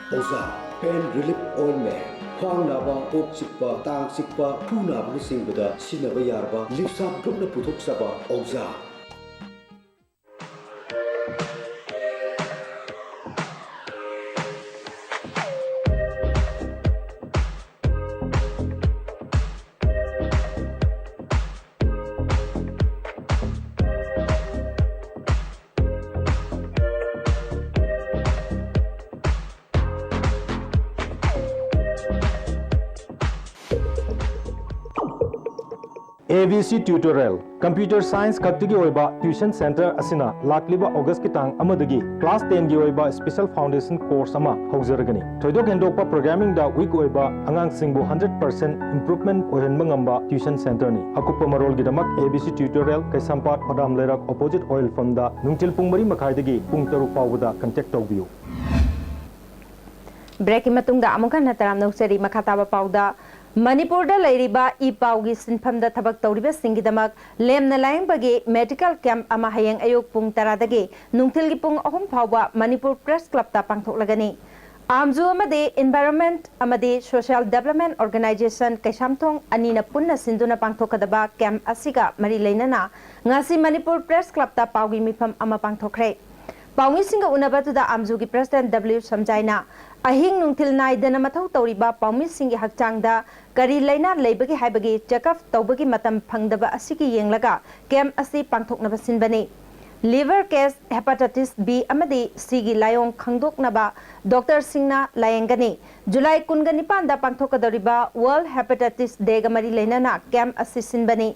ꯑꯣꯖꯥ Pain Relief Ointment, ꯈ꯭ꯋꯥꯡ ꯅꯥꯕ, ꯀꯣꯛ ꯆꯤꯛꯄ, ꯇꯥꯡ ꯆꯤꯛꯄ, ꯈꯨ ꯅꯥꯕꯅꯆꯤꯡꯕꯗ ꯁꯤꯖꯤꯟꯅꯕ ꯌꯥꯔꯕ Livsap Groupꯅ ꯄꯨꯊꯣꯛꯆꯕ ꯑꯣꯖꯥ꯫ ABC Tutorial, Computer Science ꯈꯛꯇꯒꯤ ꯑꯣꯏꯕ tuition center ꯑꯁꯤꯅ ꯂꯥꯛꯂꯤꯕ Augustꯀꯤ ꯇꯥꯡ ꯑꯃꯗꯒꯤ class tenꯒꯤ ꯑꯣꯏꯕ special foundation course ꯑꯃ ꯍꯧꯖꯔꯒꯅꯤ꯫ ꯊꯣꯏꯗꯣꯛ ꯍꯦꯟꯗꯣꯛꯄ programmingꯗ weak ꯑꯣꯏꯕ ꯑꯉꯥꯡꯁꯤꯡꯕꯨ hundred percent improvement ꯑꯣꯏꯍꯟꯕ ꯉꯝꯕ tuition centerꯅꯤ꯫ ꯑꯀꯨꯞꯄ ꯃꯔꯣꯜꯒꯤꯗꯃꯛ ABC Tutorial, ꯀꯩꯁꯥꯝꯄꯥꯠ, ꯍꯣꯗꯥꯝ ꯂꯩꯔꯛ, opposite oil pumpꯗ ꯅꯨꯡꯊꯤꯜ ꯄꯨꯡ ꯃꯔꯤ ꯃꯈꯥꯏꯗꯒꯤ ꯄꯨꯡ ꯇꯔꯨꯛ ꯐꯥꯎꯕꯗ contact ꯇꯧꯕꯤꯌꯨ꯫ Breakꯀꯤ ꯃꯇꯨꯡꯗ ꯑꯃꯨꯛ ꯍꯟꯅ ꯇꯔꯥꯝꯅ ꯑꯣꯛꯆꯔꯤ꯫ ꯃꯈꯥ ꯇꯥꯕ ꯄꯥꯎꯗ, ꯃꯅꯤꯄꯨꯔꯗ ꯂꯩꯔꯤꯕ ꯏ ꯄꯥꯎꯒꯤ ꯁꯤꯟꯐꯝꯗ ꯊꯕꯛ ꯇꯧꯔꯤꯕꯁꯤꯡꯒꯤꯗꯃꯛ ꯂꯦꯝꯅ ꯂꯥꯌꯦꯡꯕꯒꯤ medical camp ꯑꯃ ꯍꯌꯦꯡ ꯑꯌꯨꯛ ꯄꯨꯡ ꯇꯔꯥꯗꯒꯤ ꯅꯨꯡꯊꯤꯜꯒꯤ ꯄꯨꯡ ꯑꯍꯨꯝ ꯐꯥꯎꯕ ꯃꯅꯤꯄꯨꯔ Press Clubꯇ ꯄꯥꯡꯊꯣꯛꯂꯒꯅꯤ꯫ ꯑꯥꯝꯖꯨ ꯑꯃꯗꯤ Environment ꯑꯃꯗꯤ Social Development Organization ꯀꯩꯁꯥꯝꯊꯣꯡ ꯑꯅꯤꯅ ꯄꯨꯟꯅ ꯁꯤꯟꯗꯨꯅ ꯄꯥꯡꯊꯣꯛꯀꯗꯕ camp ꯑꯁꯤꯒ ꯃꯔꯤ ꯂꯩꯅꯅ ꯉꯁꯤ ꯃꯅꯤꯄꯨꯔ Press Clubꯇ ꯄꯥꯎꯒꯤ ꯃꯤꯐꯝ ꯑꯃ ꯄꯥꯡꯊꯣꯛꯈ꯭ꯔꯦ꯫ ꯄꯥꯎꯃꯤꯁꯤꯡꯒ ꯎꯅꯕꯗꯨꯗ ꯑꯥꯝꯖꯨꯒꯤ ꯄ꯭ꯔꯁꯤꯗꯦꯟꯠ ꯗꯕ꯭ꯂꯤꯎ ꯁꯝꯖꯥꯏꯅ ꯑꯍꯤꯡ ꯅꯨꯡꯊꯤꯜ ꯅꯥꯏꯗꯅ ꯃꯊꯧ ꯇꯧꯔꯤꯕ ꯄꯥꯎꯃꯤꯁꯤꯡꯒꯤ ꯍꯛꯆꯥꯡꯗ ꯀꯔꯤ ꯂꯥꯏꯅꯥ ꯂꯩꯕꯒꯦ ꯍꯥꯏꯕꯒꯤ ꯆꯦꯛꯑꯞ ꯇꯧꯕꯒꯤ ꯃꯇꯝ ꯐꯪꯗꯕ ꯑꯁꯤꯒꯤ ꯌꯦꯡꯂꯒ ꯀꯦꯝꯞ ꯑꯁꯤ ꯄꯥꯡꯊꯣꯛꯅꯕ ꯁꯤꯟꯕꯅꯤ꯫ ꯂꯤꯚꯔ ꯀꯦꯁ, ꯍꯦꯄꯥꯇꯥꯏꯇꯤꯁ ꯕꯤ ꯑꯃꯗꯤ ꯁꯤꯒꯤ ꯂꯥꯏꯑꯣꯡ ꯈꯪꯗꯣꯛꯅꯕ ꯗꯣꯛꯇꯔꯁꯤꯡꯅ ꯂꯥꯌꯦꯡꯒꯅꯤ꯫ ꯖꯨꯂꯥꯏ ꯀꯨꯟꯒ ꯅꯤꯄꯥꯟꯗ ꯄꯥꯡꯊꯣꯛꯀꯗꯧꯔꯤꯕ ꯋꯥꯔꯜꯗ ꯍꯦꯄꯥꯇꯥꯏꯇꯤꯁ ꯗꯦꯒ ꯃꯔꯤ ꯂꯩꯅꯅ ꯀꯦꯝꯞ ꯑꯁꯤ ꯁꯤꯟꯕꯅꯤ꯫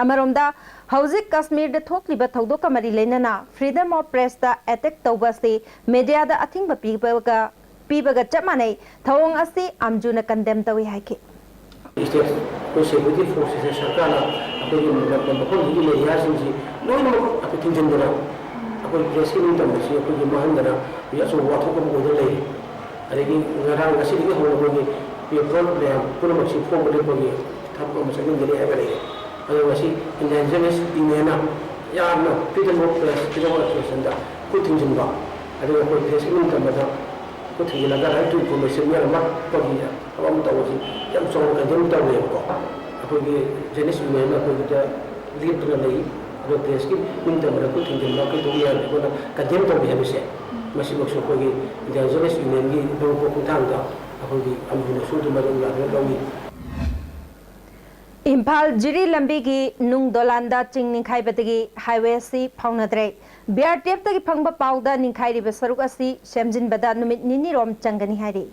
ꯑꯃꯔꯣꯝꯗ, ꯍꯧꯖꯤꯛ ꯀꯥꯁꯃꯤꯔꯗ ꯊꯣꯛꯂꯤꯕ ꯊꯧꯗꯣꯛꯀ ꯃꯔꯤ ꯂꯩꯅꯅ ꯐ꯭ꯔꯤꯗꯝ ꯑꯣꯐ ꯄ꯭ꯔꯦꯁꯇ ꯑꯦꯇꯦꯛ ꯇꯧꯕ ꯑꯁꯤ ꯃꯦꯗꯤꯌꯥꯗ ꯑꯊꯤꯡꯕ ꯄꯤꯕꯒ ꯄꯤꯕꯒ ꯆꯞ ꯃꯥꯟꯅꯩ꯫ ꯊꯧꯑꯣꯡ ꯑꯁꯤ ꯑꯥꯝꯖꯨꯅ ꯀꯟꯗꯦꯝ ꯇꯧꯏ ꯍꯥꯏꯈꯤ꯫ ꯁ꯭ꯇꯦꯠ ꯑꯩꯈꯣꯏ ꯁꯦꯀ꯭ꯌꯨꯔꯤꯇꯤ ꯐꯣꯔꯁꯁꯤꯡꯁꯦ ꯁꯔꯀꯥꯔꯅ ꯑꯩꯈꯣꯏꯒꯤ ꯃꯐꯝꯗꯨꯒꯤ ꯃꯦꯗꯤꯌꯥꯁꯤꯡꯁꯤ ꯂꯣꯏꯅꯃꯛ ꯑꯩꯈꯣꯏ ꯊꯤꯡꯖꯤꯟꯗꯅ ꯑꯩꯈꯣꯏ ꯄ꯭ꯔꯦꯁꯀꯤ ꯅꯤꯡꯇꯝꯕꯁꯤ ꯑꯩꯈꯣꯏꯒꯤ ꯃꯥꯡꯍꯟꯗꯅ ꯍꯧꯖꯤꯛ ꯑꯆꯧꯕ ꯋꯥꯊꯣꯛ ꯑꯃ ꯑꯣꯏꯗꯨꯅ ꯂꯩꯔꯤ꯫ ꯑꯗꯒꯤ ꯉꯔꯥꯡ ꯉꯁꯤꯗꯒꯤ ꯍꯧꯅ ꯑꯩꯈꯣꯏꯒꯤ ꯄꯦꯄꯔ ꯃꯌꯥꯝ ꯄꯨꯝꯅꯃꯛꯁꯤ ꯐꯣꯡꯕ ꯂꯦꯞꯄꯒꯤ ꯊꯕꯛ ꯑꯃ ꯆꯠꯃꯤꯟꯅꯒꯅꯤ ꯍꯥꯏꯕ ꯂꯩꯔꯦ꯫ ꯑꯗꯣ ꯉꯁꯤ ꯏꯟꯗꯤꯌꯟ ꯖꯔꯅꯦꯂꯤꯁ ꯌꯨꯅꯤꯌꯟꯅ ꯌꯥꯝꯅ freedom of press, freedom of ꯑꯦꯛꯁꯄ꯭ꯔꯦꯁꯟꯗ ꯈꯨꯠ ꯊꯤꯡꯖꯤꯟꯕ, ꯑꯗꯨꯒ ꯑꯩꯈꯣꯏ ꯄ꯭ꯔꯦꯁꯀꯤ ꯅꯤꯡꯇꯝꯕꯗ ꯈꯨꯠ ꯊꯤꯡꯖꯤꯜꯂꯒ right to information ꯃꯤꯌꯥꯝ ꯑꯃ ꯄꯒꯤ ꯊꯕꯛ ꯑꯃ ꯇꯧꯕꯁꯤ ꯌꯥꯝ ꯆꯥꯎꯅ ꯀꯟꯗꯦꯝ ꯇꯧꯔꯦꯕꯀꯣ꯫ ꯑꯩꯈꯣꯏꯒꯤ ꯖꯔꯅꯦꯂꯤꯁ ꯌꯨꯅꯤꯌꯟꯅ ꯑꯩꯈꯣꯏꯒꯤꯗ ꯂꯦꯞꯇꯨꯅ ꯂꯩ꯫ ꯑꯗꯣ ꯄ꯭ꯔꯦꯁꯀꯤ ꯅꯤꯡꯇꯝꯕꯗ ꯈꯨꯠ ꯊꯤꯡꯖꯤꯟꯕ ꯀꯩꯗꯧꯕ ꯌꯥꯗꯦ, ꯑꯩꯈꯣꯏꯅ ꯀꯟꯗꯦꯝ ꯇꯧꯔꯤ ꯍꯥꯏꯕꯁꯦ, ꯃꯁꯤꯃꯛꯁꯨ ꯑꯩꯈꯣꯏꯒꯤ ꯏꯟꯗꯤꯌꯟ ꯖꯔꯅꯦꯂꯤꯁ ꯌꯨꯅꯤꯌꯟꯒꯤ ꯂꯧꯕ ꯈꯣꯡꯊꯥꯡꯗ ꯑꯩꯈꯣꯏꯒꯤ ꯑꯃꯨꯟꯅꯁꯨ ꯑꯗꯨꯝ ꯃꯗꯨ ꯌꯥꯗꯨꯅ ꯂꯧꯏ꯫ ꯏꯝꯐꯥꯜ ꯖꯤꯔꯤ ꯂꯝꯕꯤꯒꯤ ꯅꯨꯡ ꯗꯣꯂꯥꯟꯗ ꯆꯤꯡ ꯅꯤꯡꯈꯥꯏꯕꯗꯒꯤ ꯍꯥꯏꯋꯦ ꯑꯁꯤ ꯐꯥꯎꯅꯗ꯭ꯔꯦ꯫ ꯕꯤ ꯑꯥꯔ ꯇꯤ ꯑꯦꯐꯇꯒꯤ ꯐꯪꯕ ꯄꯥꯎꯗ ꯅꯤꯡꯈꯥꯏꯔꯤꯕ ꯁꯔꯨꯛ ꯑꯁꯤ ꯁꯦꯝꯖꯤꯟꯕꯗ ꯅꯨꯃꯤꯠ ꯅꯤꯅꯤꯔꯣꯝ ꯆꯪꯒꯅꯤ ꯍꯥꯏꯔꯤ꯫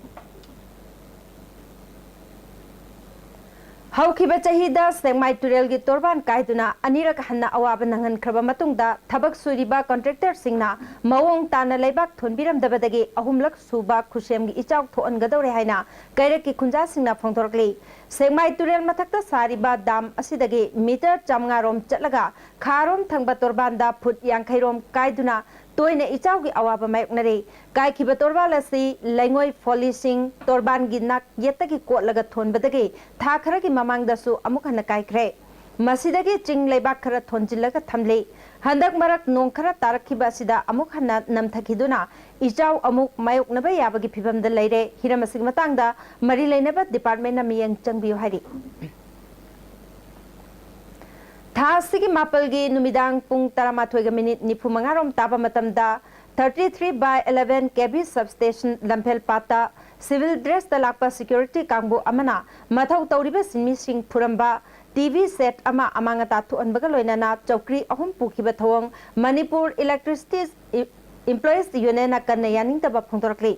ꯍꯧꯈꯤꯕ ꯆꯍꯤꯗ ꯁꯦꯛꯃꯥꯏ ꯇꯨꯔꯦꯜꯒꯤ ꯇꯣꯔꯕꯥꯟ ꯀꯥꯏꯗꯨꯅ ꯑꯅꯤꯔꯛ ꯍꯟꯅ ꯑꯋꯥꯕ ꯅꯪꯍꯟꯈ꯭ꯔꯕ ꯃꯇꯨꯡꯗ, ꯊꯕꯛ ꯁꯨꯔꯤꯕ ꯀꯟꯇ꯭ꯔꯦꯛꯇꯔꯁꯤꯡꯅ ꯃꯑꯣꯡ ꯇꯥꯅ ꯂꯩꯕꯥꯛ ꯊꯣꯟꯕꯤꯔꯝꯗꯕꯗꯒꯤ ꯑꯍꯨꯝꯂꯛ ꯁꯨꯕ ꯈꯨꯁꯦꯝꯒꯤ ꯏꯆꯥꯎ ꯊꯣꯛꯍꯟꯒꯗꯧꯔꯦ ꯍꯥꯏꯅ ꯀꯩꯔꯛꯀꯤ ꯈꯨꯟꯖꯥꯁꯤꯡꯅ ꯐꯣꯡꯗꯣꯔꯛꯂꯤ꯫ ꯁꯦꯛꯃꯥꯏ ꯇꯨꯔꯦꯜ ꯃꯊꯛꯇ ꯁꯥꯔꯤꯕ ꯗꯥꯝ ꯑꯁꯤꯗꯒꯤ ꯃꯤꯇꯔ ꯆꯥꯃꯉꯥ ꯔꯣꯝ ꯆꯠꯂꯒ ꯈꯥꯔꯣꯝ ꯊꯪꯕ ꯇꯣꯔꯕꯥꯟꯗ ꯐꯨꯠ ꯌꯥꯡꯈꯩ ꯔꯣꯝ ꯀꯥꯏꯗꯨꯅ ꯇꯣꯏꯅ ꯏꯆꯥꯎꯒꯤ ꯑꯋꯥꯕ ꯃꯥꯌꯣꯛꯅꯔꯤ꯫ ꯀꯥꯏꯈꯤꯕ ꯇꯣꯔꯕꯥꯟ ꯑꯁꯤ ꯂꯩꯉꯣꯏ ꯐꯣꯜꯂꯤꯁꯤꯡ ꯇꯣꯔꯕꯥꯟꯒꯤ ꯅꯥꯛ ꯌꯦꯠꯇꯒꯤ ꯀꯣꯠꯂꯒ ꯊꯣꯟꯕꯗꯒꯤ ꯊꯥ ꯈꯔꯒꯤ ꯃꯃꯥꯡꯗꯁꯨ ꯑꯃꯨꯛ ꯍꯟꯅ ꯀꯥꯏꯈ꯭ꯔꯦ꯫ ꯃꯁꯤꯗꯒꯤ ꯆꯤꯡ ꯂꯩꯕꯥꯛ ꯈꯔ ꯊꯣꯟꯖꯤꯜꯂꯒ ꯊꯝꯂꯤ꯫ ꯍꯟꯗꯛ ꯃꯔꯛ ꯅꯣꯡ ꯈꯔ ꯇꯥꯔꯛꯈꯤꯕ ꯑꯁꯤꯗ ꯑꯃꯨꯛ ꯍꯟꯅ ꯅꯝꯊꯈꯤꯗꯨꯅ ꯏꯆꯥꯎ ꯑꯃꯨꯛ ꯃꯥꯌꯣꯛꯅꯕ ꯌꯥꯕꯒꯤ ꯐꯤꯚꯝꯗ ꯂꯩꯔꯦ꯫ ꯍꯤꯔꯝ ꯑꯁꯤꯒꯤ ꯃꯇꯥꯡꯗ ꯃꯔꯤ ꯂꯩꯅꯕ ꯗꯤꯄꯥꯔꯠꯃꯦꯟꯅ ꯃꯤꯠꯌꯦꯡ ꯆꯪꯕꯤꯌꯨ ꯍꯥꯏꯔꯤ꯫ ꯊꯥ ꯑꯁꯤꯒꯤ ꯃꯥꯄꯜꯒꯤ ꯅꯨꯃꯤꯗꯥꯡ ꯄꯨꯡ ꯇꯔꯥꯃꯥꯊꯣꯏꯒ ꯃꯤꯅꯤꯠ ꯅꯤꯐꯨ ꯃꯉꯥ ꯔꯣꯝ ꯇꯥꯕ ꯃꯇꯝꯗ thirty three by eleven K V substation ꯂꯝꯐꯦꯜ ꯄꯥꯠꯇ civil dressꯇ ꯂꯥꯛꯄ security ꯀꯥꯡꯕꯨ ꯑꯃꯅ ꯃꯊꯧ ꯇꯧꯔꯤꯕ ꯁꯤꯟꯃꯤꯁꯤꯡ ꯐꯨꯔꯝꯕ T V set ꯑꯃ ꯑꯃꯥꯡ ꯑꯇꯥ ꯊꯣꯛꯍꯟꯕꯒ ꯂꯣꯏꯅꯅ ꯆꯧꯀ꯭ꯔꯤ ꯑꯍꯨꯝ ꯄꯨꯈꯤꯕ ꯊꯧꯑꯣꯡ Manipur Electricity Employees Unionꯅ ꯀꯟꯅ ꯌꯥꯅꯤꯡꯗꯕ ꯐꯣꯡꯗꯣꯔꯛꯂꯤ꯫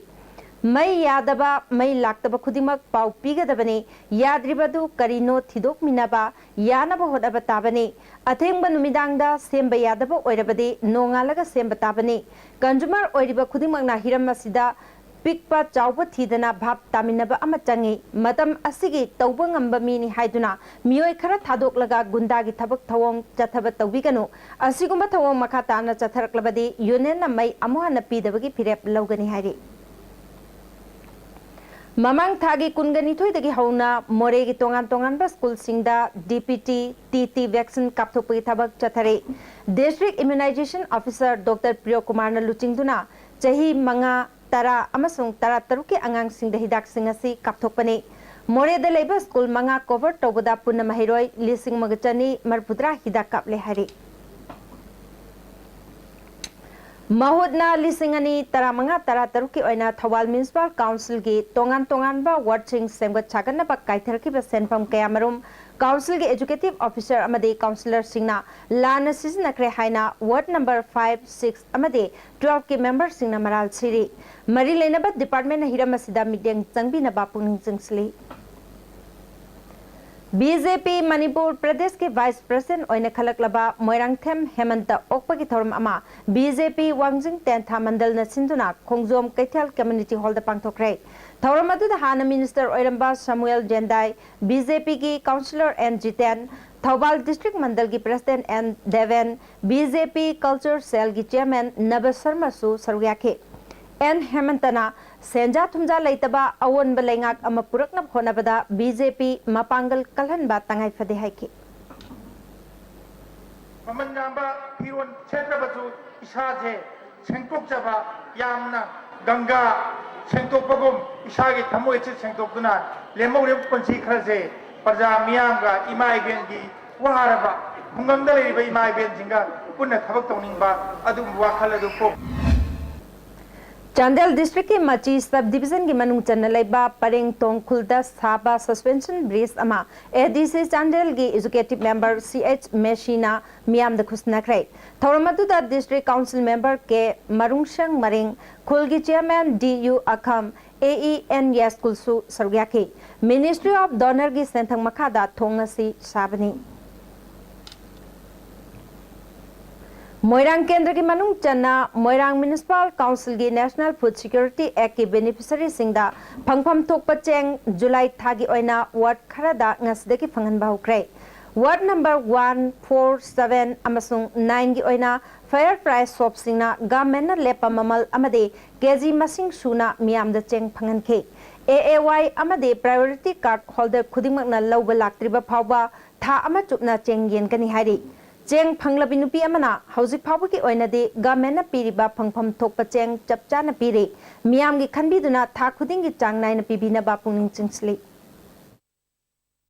ꯃꯩ ꯌꯥꯗꯕ, ꯃꯩ ꯂꯥꯛꯇꯕ ꯈꯨꯗꯤꯡꯃꯛ ꯄꯥꯎ ꯄꯤꯒꯗꯕꯅꯤ꯫ ꯌꯥꯗ꯭ꯔꯤꯕꯗꯨ ꯀꯔꯤꯅꯣ ꯊꯤꯗꯣꯛꯃꯤꯟꯅꯕ, ꯌꯥꯅꯕ ꯍꯣꯠꯅꯕ ꯇꯥꯕꯅꯤ꯫ ꯑꯊꯦꯡꯕ ꯅꯨꯃꯤꯗꯥꯡꯗ ꯁꯦꯝꯕ ꯌꯥꯗꯕ ꯑꯣꯏꯔꯕꯗꯤ ꯅꯣꯡꯉꯥꯜꯂꯒ ꯁꯦꯝꯕ ꯇꯥꯕꯅꯤ꯫ Consumer ꯑꯣꯏꯔꯤꯕ ꯈꯨꯗꯤꯡꯃꯛꯅ ꯍꯤꯔꯝ ꯑꯁꯤꯗ ꯄꯤꯛꯄ ꯆꯥꯎꯕ ꯊꯤꯗꯅ ꯚꯥꯞ ꯇꯥꯃꯤꯟꯅꯕ ꯑꯃ ꯆꯪꯏ꯫ ꯃꯇꯝ ꯑꯁꯤꯒꯤ ꯇꯧꯕ ꯉꯝꯕ ꯃꯤꯅꯤ ꯍꯥꯏꯗꯨꯅ ꯃꯤꯑꯣꯏ ꯈꯔ ꯊꯥꯗꯣꯛꯂꯒ ꯒꯨꯟꯗꯥꯒꯤ ꯊꯕꯛ ꯊꯧꯑꯣꯡ ꯆꯠꯊꯕ ꯇꯧꯕꯤꯒꯅꯨ꯫ ꯑꯁꯤꯒꯨꯝꯕ ꯊꯧꯑꯣꯡ ꯃꯈꯥ ꯇꯥꯅ ꯆꯠꯊꯔꯛꯂꯕꯗꯤ unionꯅ ꯃꯩ ꯑꯃꯨꯛ ꯍꯟꯅ ꯄꯤꯗꯕꯒꯤ ꯐꯤꯔꯦꯞ ꯂꯧꯒꯅꯤ ꯍꯥꯏꯔꯤ꯫ ꯃꯃꯥꯡ ꯊꯥꯒꯤ ꯀꯨꯟꯒ ꯅꯤꯊꯣꯏꯗꯒꯤ ꯍꯧꯅ ꯃꯣꯔꯦꯒꯤ ꯇꯣꯉꯥꯟ ꯇꯣꯉꯥꯟꯕ ꯁ꯭ꯀꯨꯜꯁꯤꯡꯗ D P T, T T vaccine ꯀꯥꯞꯊꯣꯛꯄꯒꯤ ꯊꯕꯛ ꯆꯠꯊꯔꯤ꯫ District Immunization Officer Doctor ꯄ꯭ꯔꯤꯌꯣꯀꯨꯃꯥꯔꯅ ꯂꯨꯆꯤꯡꯗꯨꯅ ꯆꯍꯤ ꯃꯉꯥ, ꯇꯔꯥ ꯑꯃꯁꯨꯡ ꯇꯔꯥ ꯇꯔꯨꯛꯀꯤ ꯑꯉꯥꯡꯁꯤꯡꯗ ꯍꯤꯗꯥꯛꯁꯤꯡ ꯑꯁꯤ ꯀꯥꯞꯊꯣꯛꯄꯅꯤ꯫ ꯃꯣꯔꯦꯗ ꯂꯩꯕ ꯁ꯭ꯀꯨꯜ ꯃꯉꯥ cover ꯇꯧꯕꯗ ꯄꯨꯟꯅ ꯃꯍꯩꯔꯣꯏ ꯂꯤꯁꯤꯡ ꯑꯃꯒ ꯆꯅꯤ ꯃꯔꯤꯐꯨꯇꯔꯥ ꯍꯤꯗꯥꯛ ꯀꯥꯞꯂꯦ ꯍꯥꯏꯔꯤ꯫ ꯃꯍꯨꯠꯅ ꯂꯤꯁꯤꯡ ꯑꯅꯤ ꯇꯔꯥꯃꯉꯥ ꯇꯔꯥꯇꯔꯨꯛꯀꯤ ꯑꯣꯏꯅ ꯊꯧꯕꯥꯜ Municipal Councilꯒꯤ ꯇꯣꯉꯥꯟ ꯇꯣꯉꯥꯟꯕ wardꯁꯤꯡ ꯁꯦꯝꯒꯠ ꯁꯥꯒꯠꯅꯕ ꯀꯥꯏꯊꯔꯛꯈꯤꯕ ꯁꯦꯟꯐꯝ ꯀꯌꯥꯃꯔꯨꯝ Councilꯒꯤ Executive Officer ꯑꯃꯗꯤ Councillorꯁꯤꯡꯅ ꯂꯥꯟꯅ ꯁꯤꯖꯤꯟꯅꯈ꯭ꯔꯦ ꯍꯥꯏꯅ ward number five, six ꯑꯃꯗꯤ twelveꯀꯤ memberꯁꯤꯡꯅ ꯃꯔꯥꯜ ꯁꯤꯔꯤ꯫ ꯃꯔꯤ ꯂꯩꯅꯕ departmentꯅ ꯍꯤꯔꯝ ꯑꯁꯤꯗ ꯃꯤꯠꯌꯦꯡ ꯆꯪꯕꯤꯅꯕ ꯄꯨꯛꯅꯤꯡ ꯆꯤꯡꯁꯤꯜꯂꯤ꯫ B J P ꯃꯅꯤꯄꯨꯔ ꯄ꯭ꯔꯗꯦꯁꯀꯤ Vice President ꯑꯣꯏꯅ ꯈꯜꯂꯛꯂꯕ ꯃꯣꯏꯔꯥꯡꯊꯦꯝ ꯍꯦꯃꯟꯇ ꯑꯣꯛꯄꯒꯤ ꯊꯧꯔꯝ ꯑꯃ B J P ꯋꯥꯡꯖꯤꯡ ꯇꯦꯟꯊꯥ ꯃꯟꯗꯜꯅ ꯁꯤꯟꯗꯨꯅ ꯈꯣꯡꯖꯣꯝ ꯀꯩꯊꯦꯜ Community Hallꯗ ꯄꯥꯡꯊꯣꯛꯈ꯭ꯔꯦ꯫ ꯊꯧꯔꯝ ꯑꯗꯨꯗ ꯍꯥꯟꯅ minister ꯑꯣꯏꯔꯝꯕ ꯁꯃꯨꯑꯦꯜ ꯖꯦꯟꯗꯥꯏ, B J Pꯒꯤ Councillor N Jiten, Thoubal District ꯃꯟꯗꯜꯒꯤ President N Deben, B J P Culture Cellꯒꯤ Chairman ꯅꯕ ꯁꯔꯃꯁꯨ ꯁꯔꯨꯛ ꯌꯥꯈꯤ꯫ N ꯍꯦꯃꯟꯇꯅ ꯁꯦꯟꯖꯥ ꯊꯨꯝꯖꯥ ꯂꯩꯇꯕ ꯑꯑꯣꯟꯕ ꯂꯩꯉꯥꯛ ꯑꯃ ꯄꯨꯔꯛꯅꯕ ꯍꯣꯠꯅꯕꯗ B J P ꯃꯄꯥꯡꯒꯜ ꯀꯜꯍꯟꯕ ꯇꯉꯥꯏ ꯐꯗꯦ ꯍꯥꯏꯈꯤ꯫ ꯃꯃꯜ ꯌꯥꯝꯕ ꯐꯤꯔꯣꯜ ꯁꯦꯠꯇ꯭ꯔꯕꯁꯨ ꯏꯁꯥꯁꯦ ꯁꯦꯡꯗꯣꯛꯆꯕ, ꯌꯥꯝꯅ ꯒꯪꯒꯥ ꯁꯦꯡꯗꯣꯛꯄꯒꯨꯝ ꯏꯁꯥꯒꯤ ꯊꯃꯣꯏꯁꯦ ꯁꯦꯡꯗꯣꯛꯇꯨꯅ ꯂꯦꯝꯍꯧꯔꯤꯕ ꯄꯨꯟꯁꯤ ꯈꯔꯁꯦ ꯄ꯭ꯔꯖꯥ ꯃꯤꯌꯥꯝꯒ ꯏꯃꯥ ꯏꯕꯦꯟꯒꯤ ꯋꯥꯔꯕ ꯈꯨꯡꯒꯪꯗ ꯂꯩꯔꯤꯕ ꯏꯃꯥ ꯏꯕꯦꯟꯁꯤꯡꯒ ꯄꯨꯟꯅ ꯊꯕꯛ ꯇꯧꯅꯤꯡꯕ ꯑꯗꯨꯒꯨꯝꯕ ꯋꯥꯈꯜ ꯑꯗꯨ ꯄꯣꯛ ꯆꯥꯟꯗꯦꯜ ꯗꯤꯁꯇ꯭ꯔꯤꯛꯀꯤ ꯃꯆꯤ ꯁꯕ ꯗꯤꯕꯤꯖꯟꯒꯤ ꯃꯅꯨꯡ ꯆꯟꯅ ꯂꯩꯕ ꯄꯔꯦꯡ ꯇꯣꯡ ꯈꯨꯜꯗ ꯁꯥꯕ ꯁꯁꯄꯦꯟꯁꯟ ꯕ꯭ꯔꯤꯖ ꯑꯃ ꯑꯦ ꯗꯤ ꯁꯤ ꯆꯥꯟꯗꯦꯜꯒꯤ ꯑꯦꯖꯨꯀꯦꯇꯤꯚ ꯃꯦꯝꯕꯔ ꯁꯤ ꯑꯩꯆ ꯃꯦꯁꯤꯅ ꯃꯤꯌꯥꯝꯗ ꯈꯨꯠꯁꯤꯟꯅꯈ꯭ꯔꯦ꯫ ꯊꯧꯔꯝ ꯑꯗꯨꯗ ꯗꯤꯁꯇ꯭ꯔꯤꯛ ꯀꯥꯎꯟꯁꯤꯜ ꯃꯦꯝꯕꯔ ꯀꯦ ꯃꯔꯨꯡꯁꯪ ꯃꯔꯤꯡ, ꯈꯨꯜꯒꯤ ꯆꯤꯌꯔꯃꯦꯟ ꯗꯤ ꯌꯨ ꯑꯈꯝ, ꯑꯦ ꯏ ꯑꯦꯟ ꯌꯥꯏꯁ꯭ꯀꯨꯜꯁꯨ ꯁꯔꯨꯛ ꯌꯥꯈꯤ꯫ ꯃꯤꯅꯤꯁꯇ꯭ꯔꯤ ꯑꯣꯐ ꯗꯣꯅꯔꯒꯤ ꯁꯦꯟꯊꯪ ꯃꯈꯥꯗ ꯊꯣꯡ ꯑꯁꯤ ꯁꯥꯕꯅꯤ꯫ ꯃꯣꯏꯔꯥꯡ ꯀꯦꯟꯗ꯭ꯔꯒꯤ ꯃꯅꯨꯡ ꯆꯟꯅ ꯃꯣꯏꯔꯥꯡ ꯃ꯭ꯌꯨꯅꯤꯁꯤꯄꯥꯜ ꯀꯥꯎꯟꯁꯤꯜꯒꯤ ꯅꯦꯁꯅꯦꯜ ꯐꯨꯗ ꯁꯦꯀ꯭ꯌꯨꯔꯤꯇꯤ ꯑꯦꯛꯀꯤ ꯕꯦꯅꯤꯐꯤꯁꯔꯤꯁꯤꯡꯗ ꯐꯪꯐꯝ ꯊꯣꯛꯄ ꯆꯦꯡ ꯖꯨꯂꯥꯏ ꯊꯥꯒꯤ ꯑꯣꯏꯅ ꯋꯥꯔꯗ ꯈꯔꯗ ꯉꯁꯤꯗꯒꯤ ꯐꯪꯍꯟꯕ ꯍꯧꯈ꯭ꯔꯦ꯫ Ward number one, four, seven ꯑꯃꯁꯨꯡ ꯅꯥꯏꯟꯒꯤ ꯑꯣꯏꯅ ꯐꯦꯌꯔ ꯄ꯭ꯔꯥꯏꯁ ꯁꯣꯞꯁꯤꯡꯅ ꯒꯚꯔꯟꯃꯦꯟꯠꯅ ꯂꯦꯞꯄ ꯃꯃꯜ ꯑꯃꯗꯤ ꯀꯦꯖꯤ ꯃꯁꯤꯡ ꯁꯨꯅ ꯃꯤꯌꯥꯝꯗ ꯆꯦꯡ ꯐꯪꯍꯟꯈꯤ꯫ ꯑꯦ ꯑꯦ ꯋꯥꯏ ꯑꯃꯗꯤ ꯄ꯭ꯔꯥꯏꯌꯣꯔꯤꯇꯤ ꯀꯥꯔꯗ ꯍꯣꯜꯗꯔ ꯈꯨꯗꯤꯡꯃꯛꯅ ꯂꯧꯕ ꯂꯥꯛꯇ꯭ꯔꯤꯕ ꯐꯥꯎꯕ ꯊꯥ ꯑꯃ ꯆꯨꯞꯅ ꯆꯦꯡ ꯌꯦꯟꯒꯅꯤ ꯍꯥꯏꯔꯤ꯫ ꯆꯦꯡ ꯐꯪꯂꯕꯤ ꯅꯨꯄꯤ ꯑꯃꯅ ꯍꯧꯖꯤꯛ ꯐꯥꯎꯕꯒꯤ ꯑꯣꯏꯅꯗꯤ ꯒꯚꯔꯟꯃꯦꯟꯠꯅ ꯄꯤꯔꯤꯕ ꯐꯪꯐꯝ ꯊꯣꯛꯄ ꯆꯦꯡ ꯆꯞ ꯆꯥꯅ ꯄꯤꯔꯤ꯫ ꯃꯤꯌꯥꯝꯒꯤ ꯈꯟꯕꯤꯗꯨꯅ ꯊꯥ ꯈꯨꯗꯤꯡꯒꯤ ꯆꯥꯡ ꯅꯥꯏꯅ ꯄꯤꯕꯤꯅꯕ ꯄꯨꯛꯅꯤꯡ ꯆꯤꯡꯁꯤꯜꯂꯤ꯫